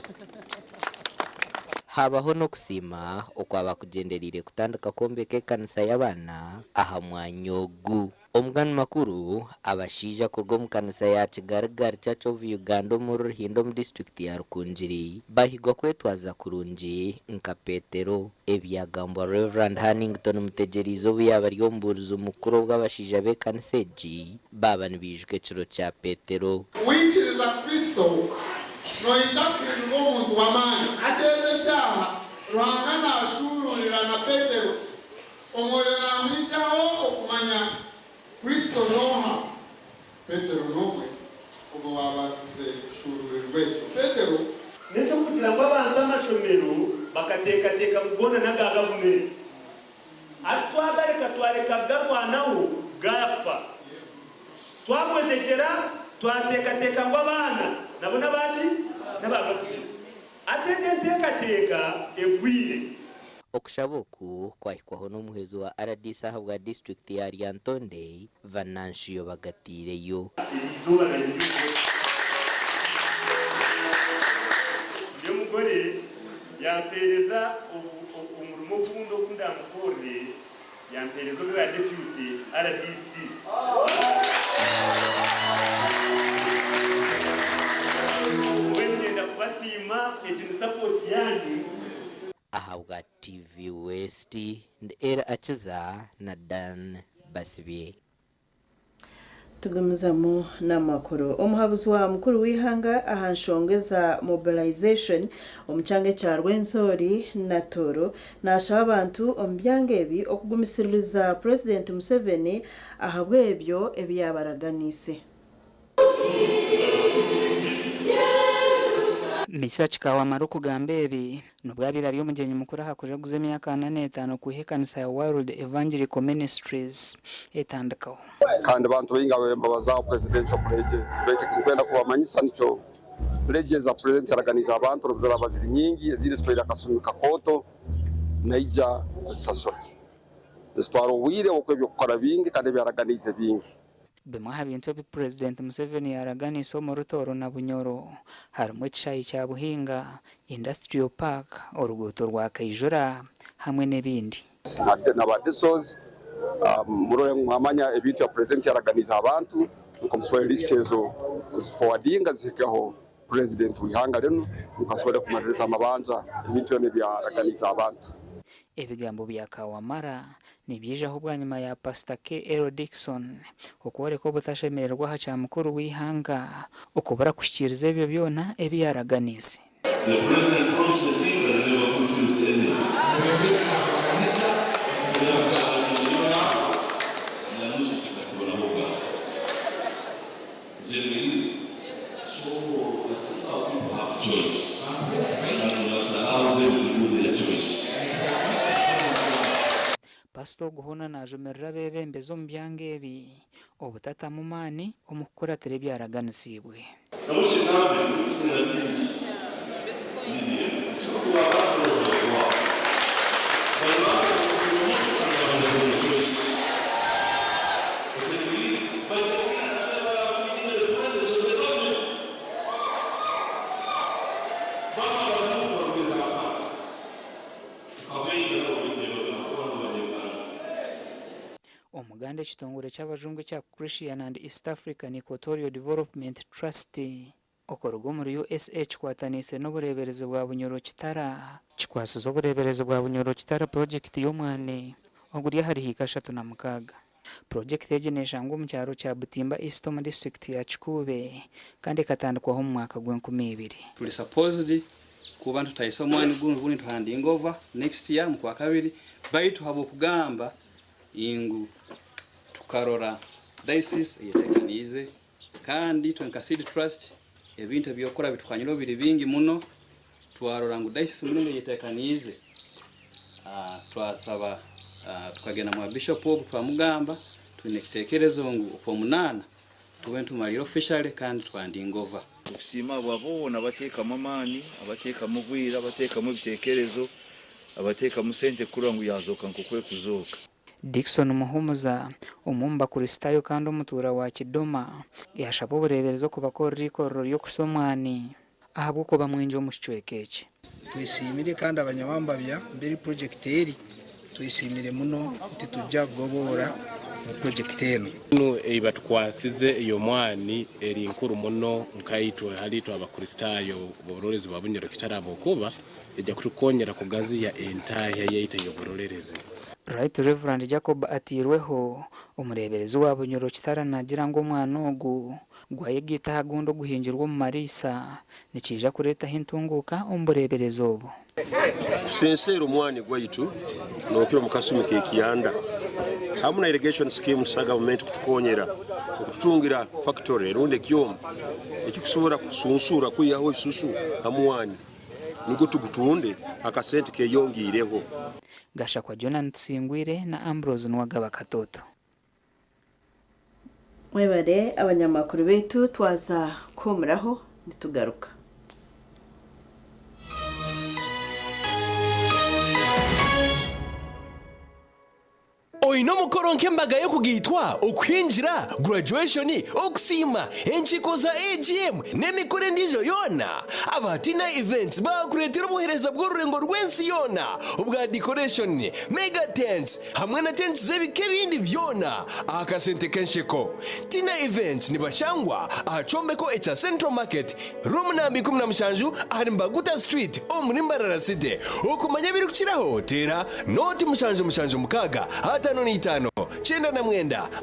Haabaho n'okusiima okwaba kugyendereire kutandika kwombeka ekanisa y'abaana aha mwanya ogu. Omugani makuru, abashaija kuruga omu kanisa ya Kigarigari Church of Uganda omuri Ruhindo omu disiturikiti ya Rukungiri bahigwa kwetwaza kurungi nka Petero. Ebi byagambwa Rev. Hannington Mutegyereize obu yaaba ari omubuurizi mukuru obu abashaija b'ekanisa egi baaba nibaijuka ekiro kya Petero. Waikiriza Kristo, noija kuhinduka omuntu w'amaani. Hati ezi eshaaha, Ruhanga nashuuruurira na Petero. Omwoyo namwijaho okumanya Kristo n'oha. Petero n'omwe omu baabaasize kushuuruurirwa ekyo. Petero. N'eky'okugira ngu abantu amashomero bakateekateeka ngu goona n'aga gavumenti. Hati twagareka twareka garwanaho gaafa. Twagwejegyera twateekateeka ngu abaana nabo n'abaaki? N'aba gavumenti. Hati egyo enteekateeka egwire. Okushaba oku kwahikwaho n'omuhwezi wa rdc ahabwa disiturikiti ya Lyantonde, Venancio Bagateireyo. Eriizooba nanye ndi omugore. Ndi omugore, yampeereza omurimo ogundi ogu ndamukorere, yampeereza ogwa deputy rdc. Mbwenu niinyenda kubasiima, egi ni support yaanyu. Ahabwa TV West, ndi Elly Akiza na Dan Basibye. Tugumizamu n'amakuru. Omuhabuzi wa mukuru w'eihanga aha nshonga eza mobilization omu kyanga ekya Rwenzori na Tooro nashaba abantu omu byanga ebi okugumisiririza Purezidenti Museveni ahabw'ebyo ebi yaabaraganiise. Misa Kikawamara okugamba ebi nubwo abaire ari omugyenyi mukuru aha kujaguza emyaka 45 kwiha ekanisa ya World Evangelical Ministries etandikaho. Kandi bantu baingi abembabazaho presidential pledges baitu ekinkwenda kubamanyisa nikyo pledges za president yaraganiize abantu nobu ziraba ziri nyingi ezindi zitwaire akasumi kakooto naija kuzisasura. Nizitwara obwire habwokuba ebyokukora bingi kandi ebyaraganiize bingi. Bimwe aha bintu ebi Purezidenti Museveni yaaraganiise omu Rutooro na Bunyoro harimu ekishaayi kya Buhinga, Industrial Park, oruguuto rwa Kaijura hamwe n'ebindi. Na ba DISOs murore ngu mwamanya ebintu ebi Purezidenti yaraganiize abantu nukwo musobole lisiti ezo kuzifowadinga zihikeho Purezidenti w'ihanga rinu nukwo asobole kumaliriza amabanja ebintu byona ebi yaraganiize abantu. Ebigambo bya Kawamara nibyijaho bwanyima ya Pasita KL Dickson okworeka obutashemererwa aha kya mukuru w'eihanga okubura kuhikiiriza ebyo byona ebi yaaraganiise. The president promises things and never fulfills any. So I think our people have a choice. And we must allow them to do their choice. Pasita ogu hoona naajumirira abeebembezi omu byanga ebi obutatamu maani omu kukuratira ebyaraganisiibwe. Omuganda ekitongore ky'abajungu ekya Christian and East African Equatorial Development Trust okuruga omuri USA kikwataniise n'obureeberezi bwa Bunyoro Kitara Kikwasize obureeberezi bwa Bunyoro Kitara purogyekiti y'omwani oguri ahari hiika 36. Purogyekiti egi neeshangwa omu kyaro kya Butimba East omu disiturikiti ya Kikuube kandi ekatandikwaho omu mwaka gw'enkumi ibiri. Turi supposed kuba nitutahisa omwani gunu obundi nituhandinga over next year mu kwakabiri baitu habw'okugamba ngu tukarora diocese eyetekaniize kandi itwe nka Seed Trust ebintu eby'okukora bitukanyireho biri bingi muno twarora ngu diocese omulingo eyetekaniize twasaba tukagenda mwa bishop ogu twamugamba twine ekitekerezo ngu okwomunaana tube nitumalira officially kandi twandinga over. Okusiima abo boona abateekamu amaani, abateekamu obwire, abateekamu ebitekerezo, abateekamu sente kurora ngu yazooka nk'oku ekuzooka. Dickson Muhumuza, omwe omu bakurisitaayo kandi omutuura wa Kidoma, yaashaba obureeberezi okubakorera eikorero ry'okusa omwani ahabw'okuba mwingi omu kicweka eki. Twesiimire kandi abanyawambabya mberi purojekiti eri twesiimire muno titujja kugoboora mu purojekiti enu. Enu ei batukwasize ey'omwani eri nkuru muno nkaitwe hali itwe Abakristaayo b'oburolerezi bwa Bunyoro Kitara habwokuba ejja kutukonyera kugaziya entahya yaitu ey'oburolerezi. Right Rev Jacob Atiirweho, omureeberezi wa Bunyoro Kitara naagira ngu omwani ogu gwayegaita aha gundi oguhingirwe omu mariisa nikiija kureetaho entunguuka omu bureeberezi obu. Sincere omwani gwaitu nokira omu kasumi k'ekiyanda hamu na irrigation schemes za gavumenti kutukonyera okututungira factory rundi ekyoma ekikusobora kusunsura kwihaho ebisusu ha mwani nugwo tugutunde akasente keyongiireho. Gashakwa Jonan Tusingwire na Ambrose Nuwagaba Katoto. Mwebare abanyamakuru baitu twaza kuhumuraho nitugaruka. Oine omukoro nk'embaga y'okugaitwa, okuhingira, graduation, okusiima, enkiiko za AGM n'emikoro endiijo yoona? Aba Tina Events baakureetera obuheereza bw'orurengo rw'ensi yoona obwa decoration, mega tents hamwe na tents z'ebika ebindi byona aha kasente k'ensheko. Tina Events nibashangwa aha kyombeko ekya Central Market, room namba 17 ahari Mbaguta Street omuri Mbarara City. Okumanya ebirikukiraho teera nooti 776 55 99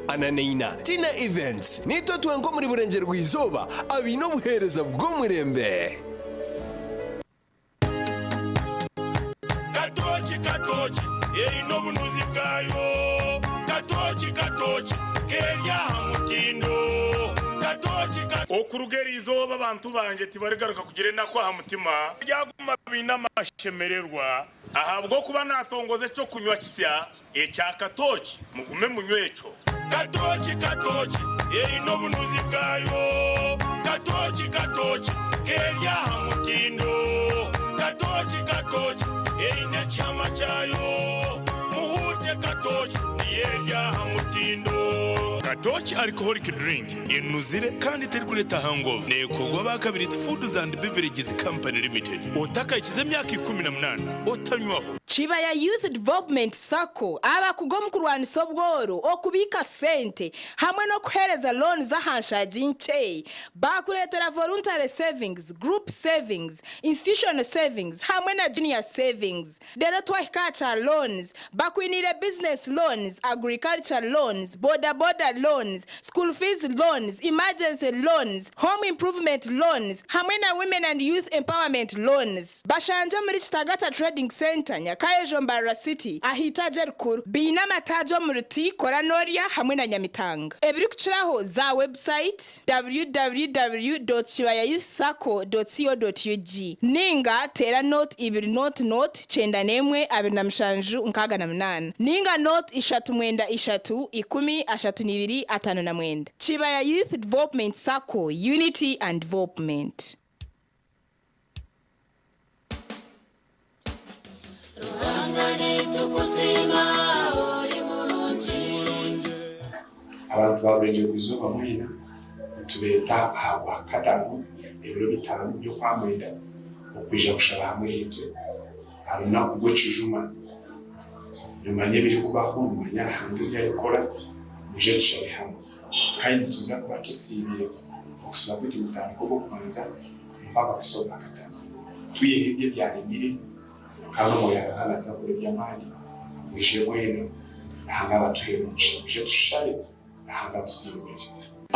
44. Tina Events niitwe twenka omuri Burengyerwa-izooba abaine obuheereza bw'omurembe. Katooki katooki eine obunuzi bwayo Katooki katooki keri aha mutindo Katooki ka. Okuruga eri izooba abantu bangye tibarigaruka kugira enaku aha mutima, baryaguma baine amashemererwa, ahabw'okuba naatongoza eky'okunywa kisya ekya katooki, mugume munywe ekyo. Katooki katooki eine obunuzi bwayo Katooki katooki keri aha mutindo Katooki katooki eine ekihama kyayo Muhuute katooki niyo eri aha mutindo. Katooki Alcoholic Drink enuzire kandi terikureeta hangover neekorwa aba Kabiriiti Foods and Beverages Company Limited. Otakahikize emyaka 18 otanywaho. Kibaya Youth Development Sacco abakugu omu kurwanisa obworo, okubiika sente hamwe n'okuheereza loans aha nshaagi nkye. Baakureetera Voluntary Savings, Group Savings, Institutional Savings hamwe na Junior Savings. Reero twahika aha kya loans, bakwiniire Business Loans, Agriculture Loans, Boda Boda Loans, School Fees Loans, Emergency Loans, Home Improvement Loans hamwe na Women and Youth Empowerment Loans. Bashangye omuri Kitagata Trading Centre, Nyakayejo Mbarara City, aha itaagi erikuru. Baine amataagi omuri Ti, Kora Norya hamwe na Nyamitanga. Ebirikukiraho za website www.kibayayouthsacco.co.ug ninga teera 0 2 0 0 91 27 68 ninga 0 3 9 3 10 32 59. Kibaya Youth Development Sacco, Unity and Development. Abantu ba Burengyerwa-izooba mwena nitubeeta aha Rwakataano ebiro bitaano by'Okwamwenda okwija kushaba hamwe naitwe aha runaku rw'ekijuma. Nimanya ebirikubaho, nimanya Ruhanga ebi arikukora, mwije tushabe hamwe. Kandi nituza kuba tusiibire okusiiba kwaitu nikutandika Ogw'okubanza mpaka kuhitsya Ogwakataano. Twiheho ebyo ebyaremire kandi Omwoyo wa Ruhanga naaza kukora eby'amaani. Mwije mwena, Ruhanga abatuheere omugisha. Mwije tushabe, Ruhanga atusingurire.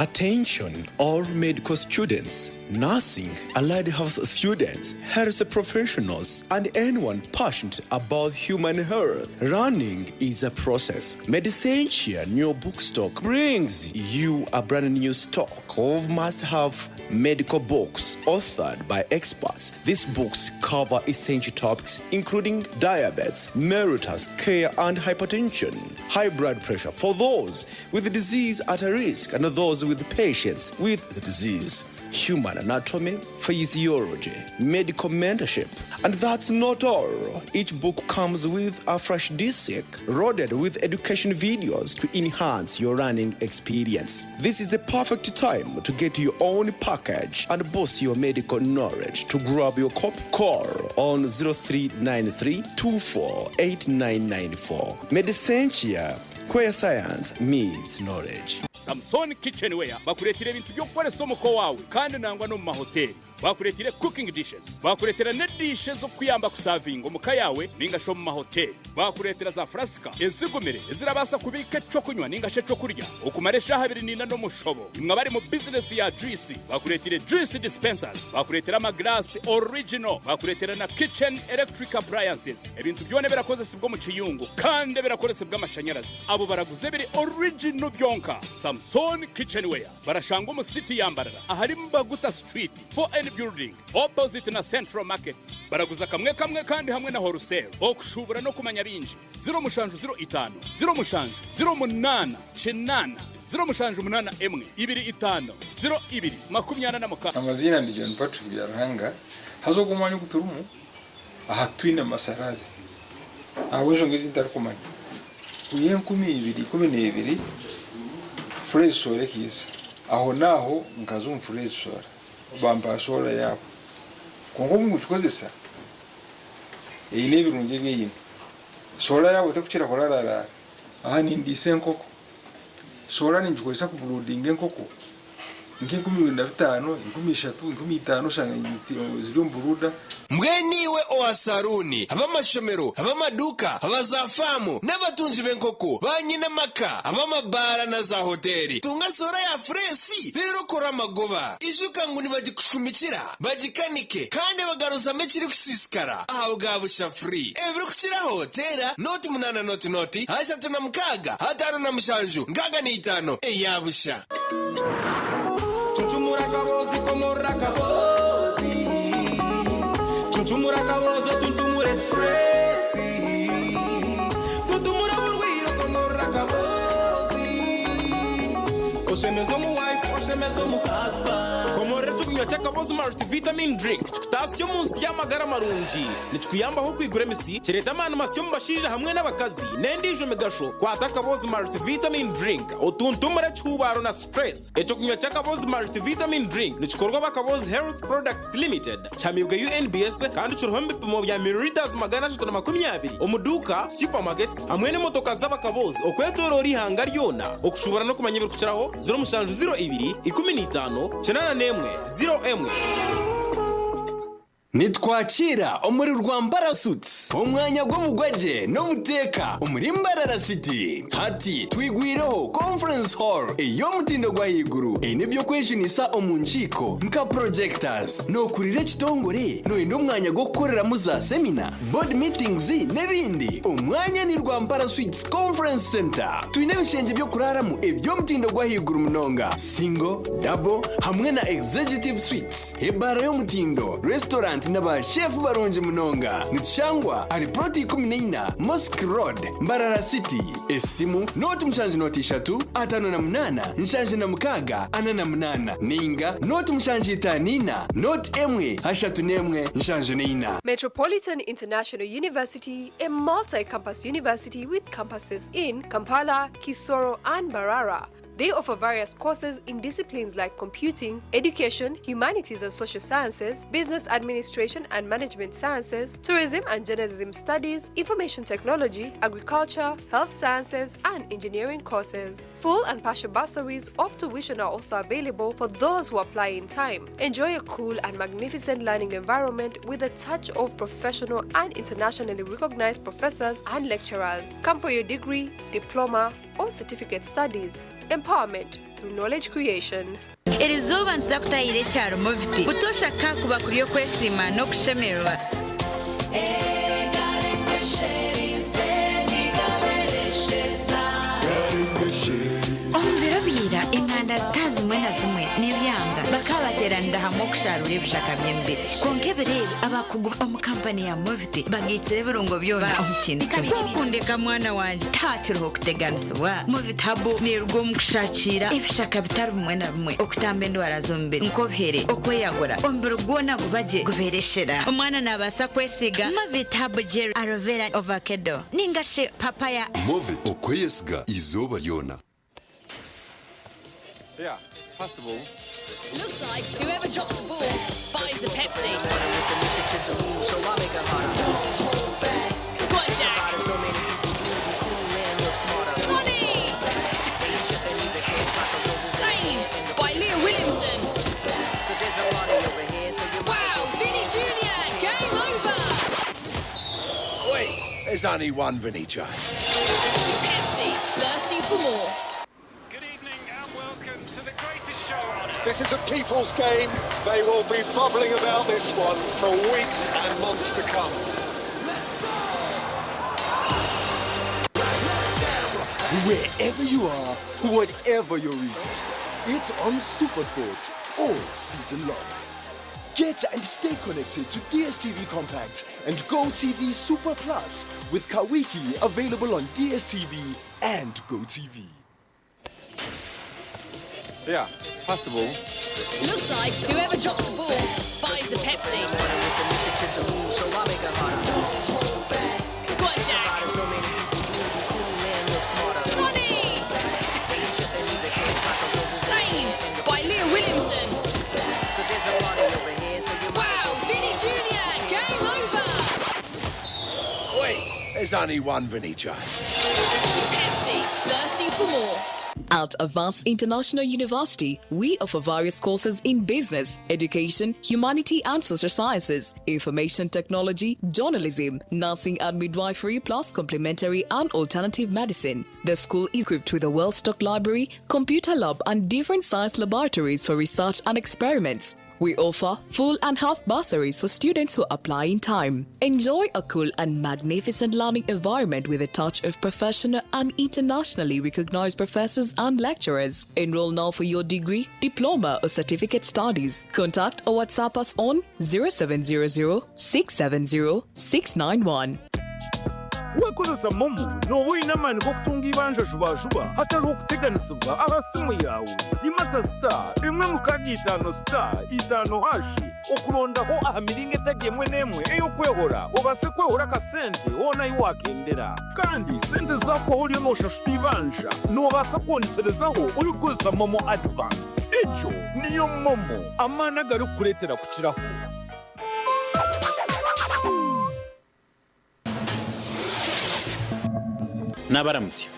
Attention all medical students, nursing, allied health students, health professionals, and anyone passionate about human health. Learning is a process. Medicentia New Bookstock brings you a brand new stock of must-have medical books authored by experts. These books cover essential topics including diabetes, mellitus, care and hypertension, high blood pressure for those with the disease at risk and those with patients with the disease, human anatomy, physiology, medical mentorship. And that's not all. Each book comes with a fresh disc loaded with education videos to enhance your learning experience. This is the perfect time to get your own package and boost your medical knowledge. To grab your copy, call on 0393 248994. Medicentia, where science meets knowledge. Samson Kitchenware bakuretera ebintu by'okukoresa omuko wawe kandi nangwa no mu mahoteli. Bakuretire cooking dishes, bakuretera ne dishes z'okuyamba kusavinga omuka yawe ninga shi omu mahoteli. Bakuretera za furasika ezigumire ezirabasa kubika ekyokunywa ninga shi ekyokurya okumara eshaaha abiri n'ina n'omushobo. Imwe abari mu bizinesi ya juice, bakuretire juice dispensers, bakuretera amagirasi original, bakuretera na kitchen electric appliances. Ebintu byona birakozesibwa omu kiyungu kandi birakoresibwa amashanyarazi. Abo baraguze biri original byonka. Samson Kitchenware barashangwa omu city ya Mbarara ahari Mbaguta Street 4N building opposite na Central Market. Baraguza kamwe kamwe kandi hamwe na wholesale. Okushubura no kumanya bingi 0705 07 08 8 0781 25 02 26. Amazina ndi John Patrick Byaruhanga. Haza ogwo omwanya ogu turimu aha twine amasarazi ahabw'enshonga ezi ntarikumanya. Kwiha 2012 Freeze Solar ekiiza aho naaho nkaza omu Freeze Solar bampa solar yaabo. Kwonka obu nkugikozesa eine ebirungi ebi eine. Solar yaabo terikukira kurararaara. Aha nindiisa enkoko. Solar ningikozesa kuburuudinga enkoko nka 2005, 3000, 5000 oshanga ziri omu buruuda. Mbwenu iwe owa saruuni, ab'amashomero, ab'amaduuka, aba za faamu n'abatungi b'enkoko, ba nyine amaka, ab'amabaara na za hoteeri, tunga soora ya fureesi reero okore amagoba. Ijuka ngu nibagikushumikira, bagikanike kandi bagaruzamu ekirikusiisikara aha bwa busha free. Ebirikukiraho teera 08 0 0 36 57 65 eya busha. Cuncumura akaboozi komorora akaboozi Cuncumura akaboozi otuntumure stress Tuntumura oburwire okomorora akaboozi Oshemeze omu wife oshemeze omu husband Komorora ekikunywa. Ekyokunywa ky'Akabozi Multivitamin Drink kikutaasya omu nsi y'amagara marungi. Nikikuyambaho okwigura emisi, kireeta amaani masya omu bashaija hamwe n'abakazi, n'endiijo migasho. Kwata Akabozi Multivitamin Drink otuntumure ekihuubaaro na stress. Ekyokunywa ky'Akabozi Multivitamin Drink nikikorwa aba Akabozi Health Products Limited, kihamiibwe UNBS kandi kiriho omu bipimo bya millilitres 320 omu duuka, supermarkets hamwe n'emotoka z'Abakabozi okwetooroora eihanga ryona. Okushuubura n'okumanya ebirikukiraho, 0702 15 81 01. Nitwakiira omuri Rwampara Suites, omwanya gw'obugwagye n'obuteeka omuri Mbarara City. Hati twigwireho Conference Hall ey'omutindo gw'ahaiguru eine eby'okwejunisa omu nkiiko nka projectors. Nookurira ekitongore? Nooyenda omwanya gw'okukoreramu za semina, board meetings n'ebindi? Omwanya ni Rwampara Suites Conference Centre. Twine ebishengye by'okuraaramu eby'omutindo gw'ahaiguru munonga, single, double hamwe na executive suites. Ebaara y'omutindo, restaurant na ba chef barungi munonga. Nitushangwa ahari plot 14 Mosque Road, Mbarara City. Esimu, nooti 7 0 58 76 48 ninga nooti 754 nooti 1 31 74. Metropolitan International University, a multi campus university with campuses in Kampala, Kisoro, and Mbarara. They offer various courses in disciplines like computing, education, humanities and social sciences, business administration and management sciences, tourism and journalism studies, information technology, agriculture, health sciences, and engineering courses. Full and partial bursaries of tuition are also available for those who apply in time. Enjoy a cool and magnificent learning environment with a touch of professional and internationally recognized professors and lecturers. Come for your degree, diploma, or certificate studies. Empowerment through knowledge creation. Eri izooba nituza kutaahirira ekyaro Moviti. Butoosha ka kuba kuri okwesiima n'okushemererwa. Omu biro bya ira, enganda zitari zimwe na zimwe n'ebyanga bakaba bateeranira hamwe okusharuura ebishaka by'emibiri. Kwonka ebiro ebi, abakugu omu kampani ya Moviti bagaitsire ebirungo byona omu kintu kimwe. Ku okundeka mwana wangye, tihakiriho kuteganisibwa. Movit Herbal neeruga omu kushakiira ebishaka bitari bimwe na bimwe okutamba endwara z'omubiri nk'obuhere, okweyagura, omubiri gwona guba gye gubeera eshera. Omwana naabaasa kwesiiga Movit Herbal Gel, Aloe Vera, Ovakedo ninga shi Papaya. Movit, okweyesiga eizooba ryona. Yeah, possible. Looks like whoever drops the ball buys a Pepsi. Go on, Jack. Sonny! Saved by Leah Williamson. Wow, Vinny Jr., game over. Wait, there's only one Vinny J. Pepsi, thirsty for more. This is a people's game. They will be bubbling about this one for weeks and months to come. Wherever you are, whatever your reason, it's on Supersport all season long. Get and stay connected to DSTV Compact and GoTV Super Plus with Kawiki available on DSTV and GoTV. Yeah, possible. Looks like whoever drops the ball buys a Pepsi. Go on, Jack. Sonny! Saved by Leah Williamson. Wow, Vinny Jr., game over. Wait, there's only one Vinny J. Pepsi, thirsty for more. At Avance International University, we offer various courses in business, education, humanity and social sciences, information technology, journalism, nursing and midwifery, plus complementary and alternative medicine. The school is equipped with a well stocked library, computer lab, and different science laboratories for research and experiments. We offer full and half bursaries for students who apply in time. Enjoy a cool and magnificent learning environment with a touch of professional and internationally recognized professors and lecturers. Enroll now for your degree, diploma, or certificate studies. Contact or WhatsApp us on 0700 670 691. Wakozesa MoMo, nooba oine amaani g'okutunga eibanja jubajuba hatariho kuteganisibwa aha simu yaawe. Yimata star emwe mukaaga itaano star itaano hashi okurondaho aha miringo etari emwe n'emwe ey'okwehora obaase kwehora akasente hoona ahi waakendera. Kandi sente zaakuhwaho oriyo nooshashura eibanja, noobaasa kwongeserezaho orikukozesa MoMo Advance. Egyo niyo MoMo, amaani agarikukureetera kukiraho. Naabaramutsya.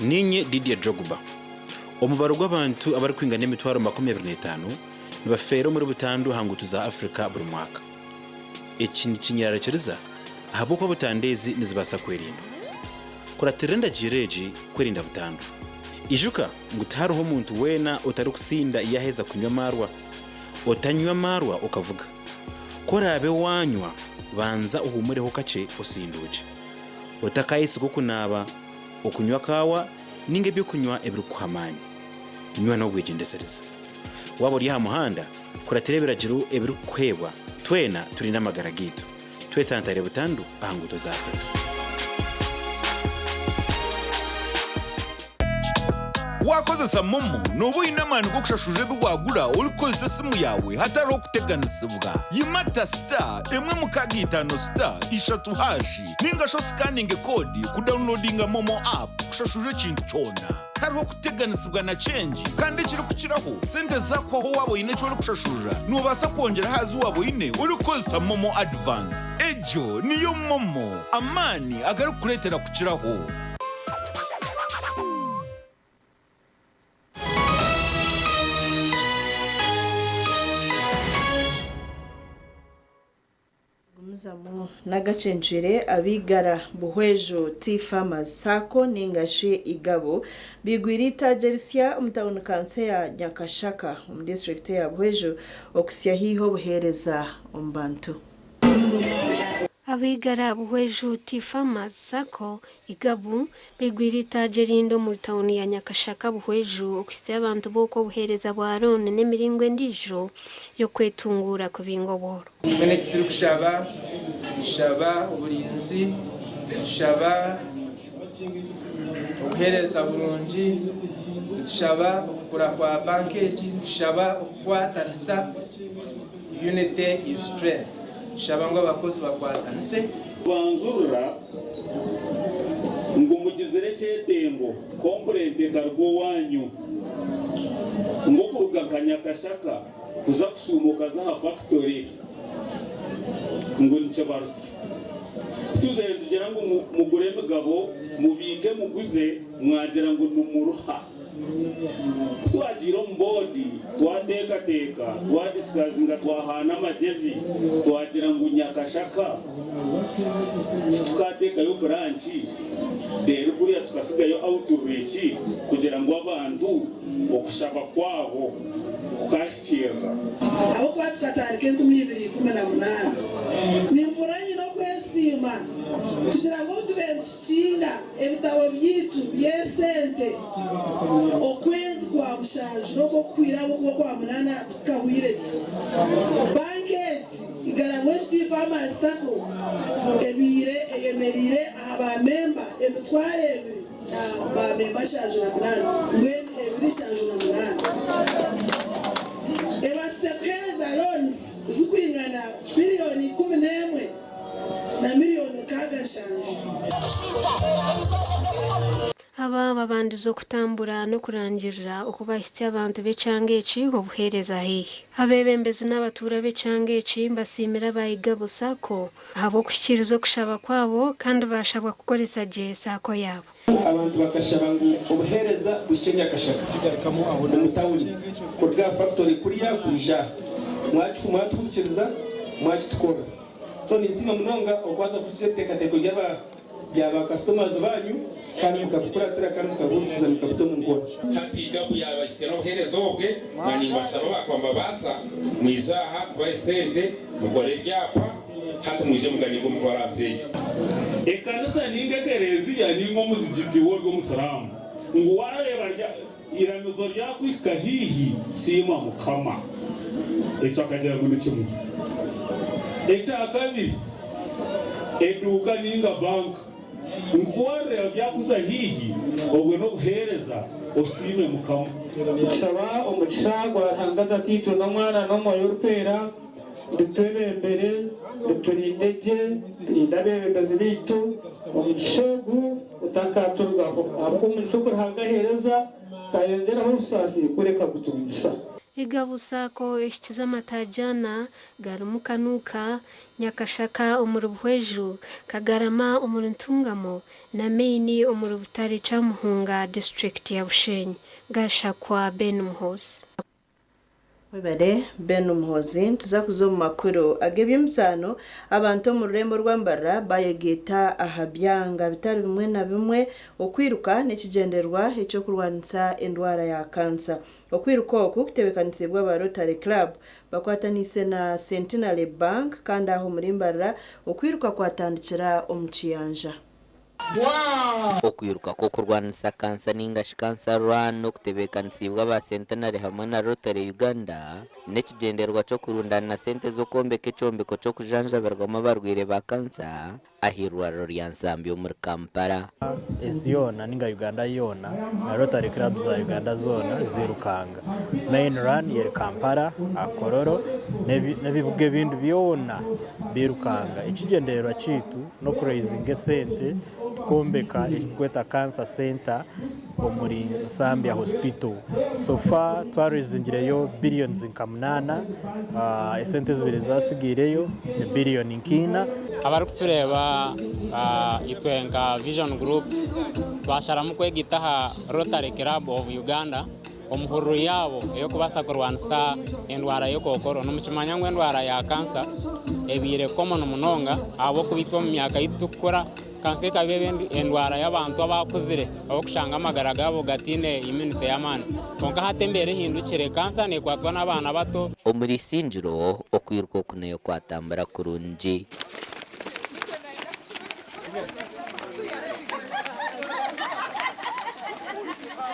Niinye Didier Drogba. Omubaro gw'abantu abarikwingana emitwaro 25 nibafeera omuri butandu aha nguuto za Africa buri mwaka. Eki nikinyerarikiriza ahabw'okuba butandu ezi nizibaasa kwerindwa. Kuratirira endagiiro egi kwerinda butandu. Ijuka ngu tihariho muntu weena otarikusinda yaaheza kunywa amaarwa. Otanywa amaarwa okavuga. Ku oraabe waanywa, banza ohuumureho kakye osinduukye. Otakaayesiga okunaaba, okunywa kaawa nainga eby'okunywa ebirikukuha amaani. Nywa n'obwegyendesereza. Waaba ori aha muhanda, kuratira ebiragiro ebirikukuheebwa. Twena turinde amagara gaitu. Twetantare butandu aha nguuto za Afrika. Waakozesa MoMo, nooba oine amaani g'okushashurira ebi waagura orikukozesa esimu yaawe hatariho kuteganisibwa. Yimata star emwe mukaaga itaano star ishatu hashi nainga shi osikaninge koodi kudawunilodinga MoMo app kushashurira ekintu kyona. Tihariho kuteganisibwa na kyengi kandi ekirikukiraho, sente zaakuhwaho waaba oine eki orikushashurira, noobaasa kwongyera aha zi waaba oine orikukozesa MoMo Advance. Egyo niyo MoMo, amaani agarikukureetera kukiraho. Gumizamu n'agacencwire ab'Igara Buhweju Tea Farmers Sacco ninga shi Igabo bigwire eitaagi erisya omu tauni kanso ya Nyakashaka omu disiturikiti eya Buhweju okuhitsya haihi obuheereza omu bantu. Ab'Igara Buhweju Tea Farmers Sacco, Igabu, baigwire eitaagi erindi omuri tauni ya Nyakashaka Buhweju okuhitsya abantu b'okwo obuheereza bwa looni n'emiringo endiijo y'okwetunguura kubinga obworo. Mbwenu eki turikushaba, nitushaba oburinzi, nitushaba obuheereza burungi, nitushaba okukura kwa banka egi, nitushaba okukwatanisa, unity is strength, nitushaba ngu abakozi bakwatanise. Banjurira ngu mugizire ekyetengo, kompurenti ekaruga owaanyu ngu okuruga nka Nyakashaka kuza kushuuma okaza aha fakitori ngu nikibarusya. Kutuzire nitugira ngu mugure emigabo mubiike muguze mwagira ngu nimuruha. Kutwagiire omu boodi twateekateeka, twadisikazinga twahaana amagyezi twagira ngu Nyakashaka titukateekayo buranki reero kuriya tukasigayo awuturiiki kugira ngu abantu okushaba kwabo kukahikiirira. Ahabw'okuba tukatandika 2018, nimpurira nyine okwesiima kugira ngu obu tubaire nitukinga ebitabo byaitu by'esente okwezi kwa mushanju n'okw'okuhwire ahabw'okuba okwa munaana tukahwire gye. Banka egi, Igara West Farmers Sacco, ebaire eyemereire aha ba memba 20,000. Na baamemba 78, mbwenu ebiri 78 ebaasize kuheereza loans zirikwingana biriyoni 11 na miriyoni 67. Aba babandize okutambura n'okurangirira oku bahitsya abantu b'ekyanga eki obuheereza haihi. Abeebembezi n'abatuura b'ekyanga eki mbasiimire aba Igabo Sacco ahabw'okuhikiiriza okushaba kwabo kandi baashabwa kukoresa gye Sacco yaabo. Abantu bakashaba ngu obuheereza buhikye Nyakashaka omu tawuni kuruga aha fakitori kuriya kwija aha. Mwatuhurikiriza, mwakitukorera. So ninsiima munonga okwaza kuhurikiza ebiteekateeko bya ba customers banyu kandi mukabikuratira kandi mukabihurikiza mukabita omu nkora. Hati Gabu yaabahitsya n'obuheereza obwe, na nimbashaba baakuba nibabaasa, mwije aha tubahe sente mukore ebyapa. Hati mwije muganirwe omu kwaransi egi. Ekanisa ninga ekereziya ninga omuzigiti w'ori omusiraamu ngu wareeba iramizo ryakuhika haihi siima Mukama. Ekyo akagira ngu ni kimwe. Ekyakabiri, eduuka ninga banka. Ngu ku waareeba byakuza haihi, obwo n'obuheereza, osiime Mukama. Nitushaba omugisha gwa Ruhanga Tataitwe n'Omwana n'Omwoyo Orikwera bitwebembere, biturinde gye, birinde abeebembezi baitu, omugisha ogu gutakaturugaho ahabw'okuba omugisha ogu Ruhanga aheereza tayongyeraho obusaasi kureka gutungisa. Igabu Sacco ehikize amataagi ana garimu Kanuuka, Nyakashaka omuri Buhweju, Kagarama omuri Ntungamo na Main omuri Butare Kyamuhunga disiturikiti ya Bushenyi. Gashakwa Ben Muhoozi. Webare Ben Muhoozi, nituza kuza omu makuru ag'eby'emizaano. Abantu omu rurembo rwa Mbarara bayegaita aha byanga bitari bimwe na bimwe okwiruka n'ekigyendererwa eky'okurwanisa endwara ya kansa. Okwiruka oku kutebeekanisiibwe aba Rotary Club bakwataniise na Centenary Bank kandi aha omuri Mbarara okwiruka kwatandikira omu kiyanja. Okwiruka kw'okurwanisa kansa ningashi Cancer Run okutebeekanisiibwe aba Centenary hamwe na Rotary Uganda n'ekigyendererwa ky'okurundaana sente z'okwombeka ekyombeko ky'okujanjabirwamu abarwaire ba kansa ah'eirwariro rya Nsambya omuri Kampala. Ensi yoona ninga Uganda yoona na Rotary Club za Uganda zoona zirukanga. Main run eri Kampala, Kololo n'ebibuga ebindi byona birukanga. Ekigyendererwa kyaitu n'okuraizinga esente tukombeka ekiturikweta Cancer Centre omuri Nsambya Hospital. So far twaraizingireyo billions nka munaana, esente ezibaire zatsigaireyo ni billion nka ina. Abarikutureeba itwe nka Vision Group twasharamu kwegaita aha Rotary Club of Uganda omu hururu yaabo ey'okubaasa kurwanisa endwara y'ekookoro. Nimukimanya ngu endwara ya kansa ebaire common munonga ahabw'okuba itwe omu myaka ei turikukura kansa ekaba eri endwara y'abantu abakuzire abarikushanga amagara gaabo gataine immunity y'amaani. Kwonka hati embeera ehindukire, kansa neekwatwa n'abaana bato. Omuri Isingiro, okwiruka oku nayo kwatambura kurungi.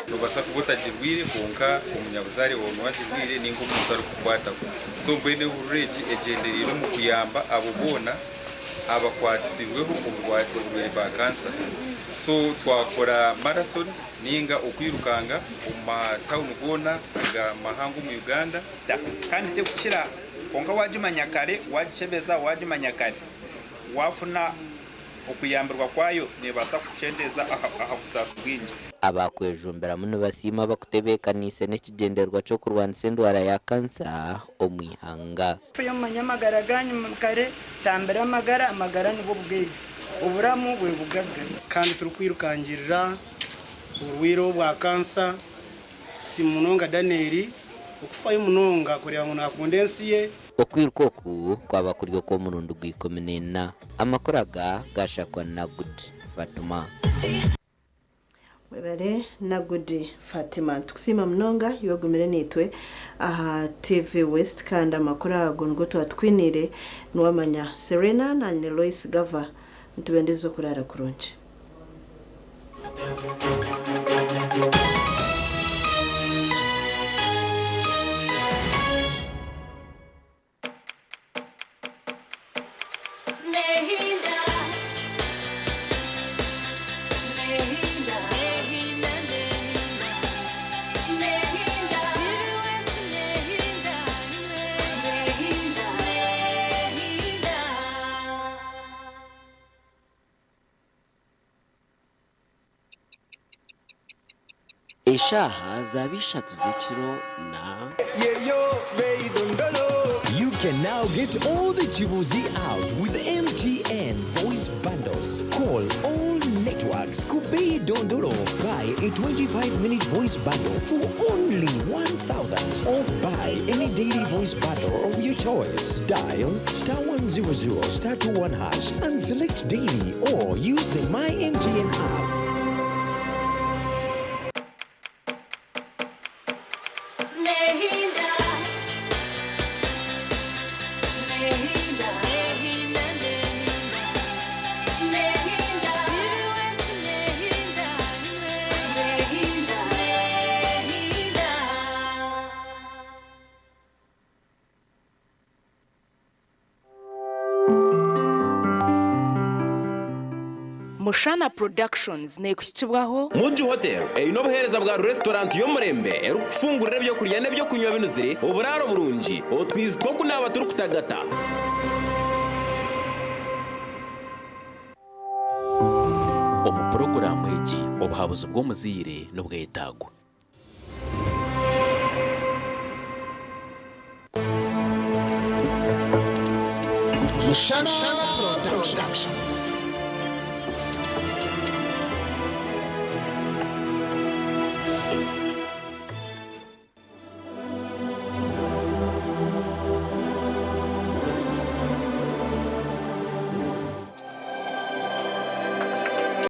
Nobaasa kuba otagirwire kwonka omunyabuzaare waawe niwe agirwire ninga omuntu arikukukwataho. So mbwenu ehururu egi egyendereire omu kuyamba abo boona abakwatsirweho oburwaire bwa kansa. So twakora marathon ninga okwirukanga omu matawuni goona aga mahanga omu Uganda. Kandi tekukira kwonka wagimanya kare, wagikyebeza wagimanya kare, wafuna okuyambirwa kwayo nebaasa kukyendeza aha busaasi bwingi. Abaakwejumbiramu nibasiima abakutebeekaniise n'ekigyendererwa ky'okurwanisa endwara ya kansa omu ihanga. Mufeyo mumanye amagara ganyu kare, tambire amagara, amagara nibwo bugaiga, oburamu bwe bugagga. Kandi turikwirukangirira oburwaire obwa kansa, tusiima munonga Daniel okufayo munonga kureeba ngu nakunda ensi ye. Okwiruka oku kwaba kuri okw'omurundi gwa 14. Amakuru aga gaashakwa Nagud Fatuma. Webare Nagudi Fatima. Nitukusiima munonga iwe ogumire naitwe aha TV West kandi amakuru ago nigo twatukwiniire niwamanya Serena nanye Loyce Gava nitubendeza okuraara kurungi. Eshaaha zaaba ishatu z'ekiro na. You can now get all the Chibuzi out with MTN voice bundles. Call all networks Kubei Dondolo. Buy a 25-minute voice bundle for only 1,000 or buy any daily voice bundle of your choice. Dial star 100 star 21 hash and select daily or use the My MTN app. Mushana Productions neekuhikibwaho. Muju Hotel eine obuheereza bwa restaurant y'omurembe erikukufungurira ebyokurya n'ebyokunywa binuzire, oburaaro burungi, otwizi tw'okunaaba turikutagata. Omu puroguraamu egi, obuhabuzi bw'omuzaire nibwetaagwa. Mushana Productions.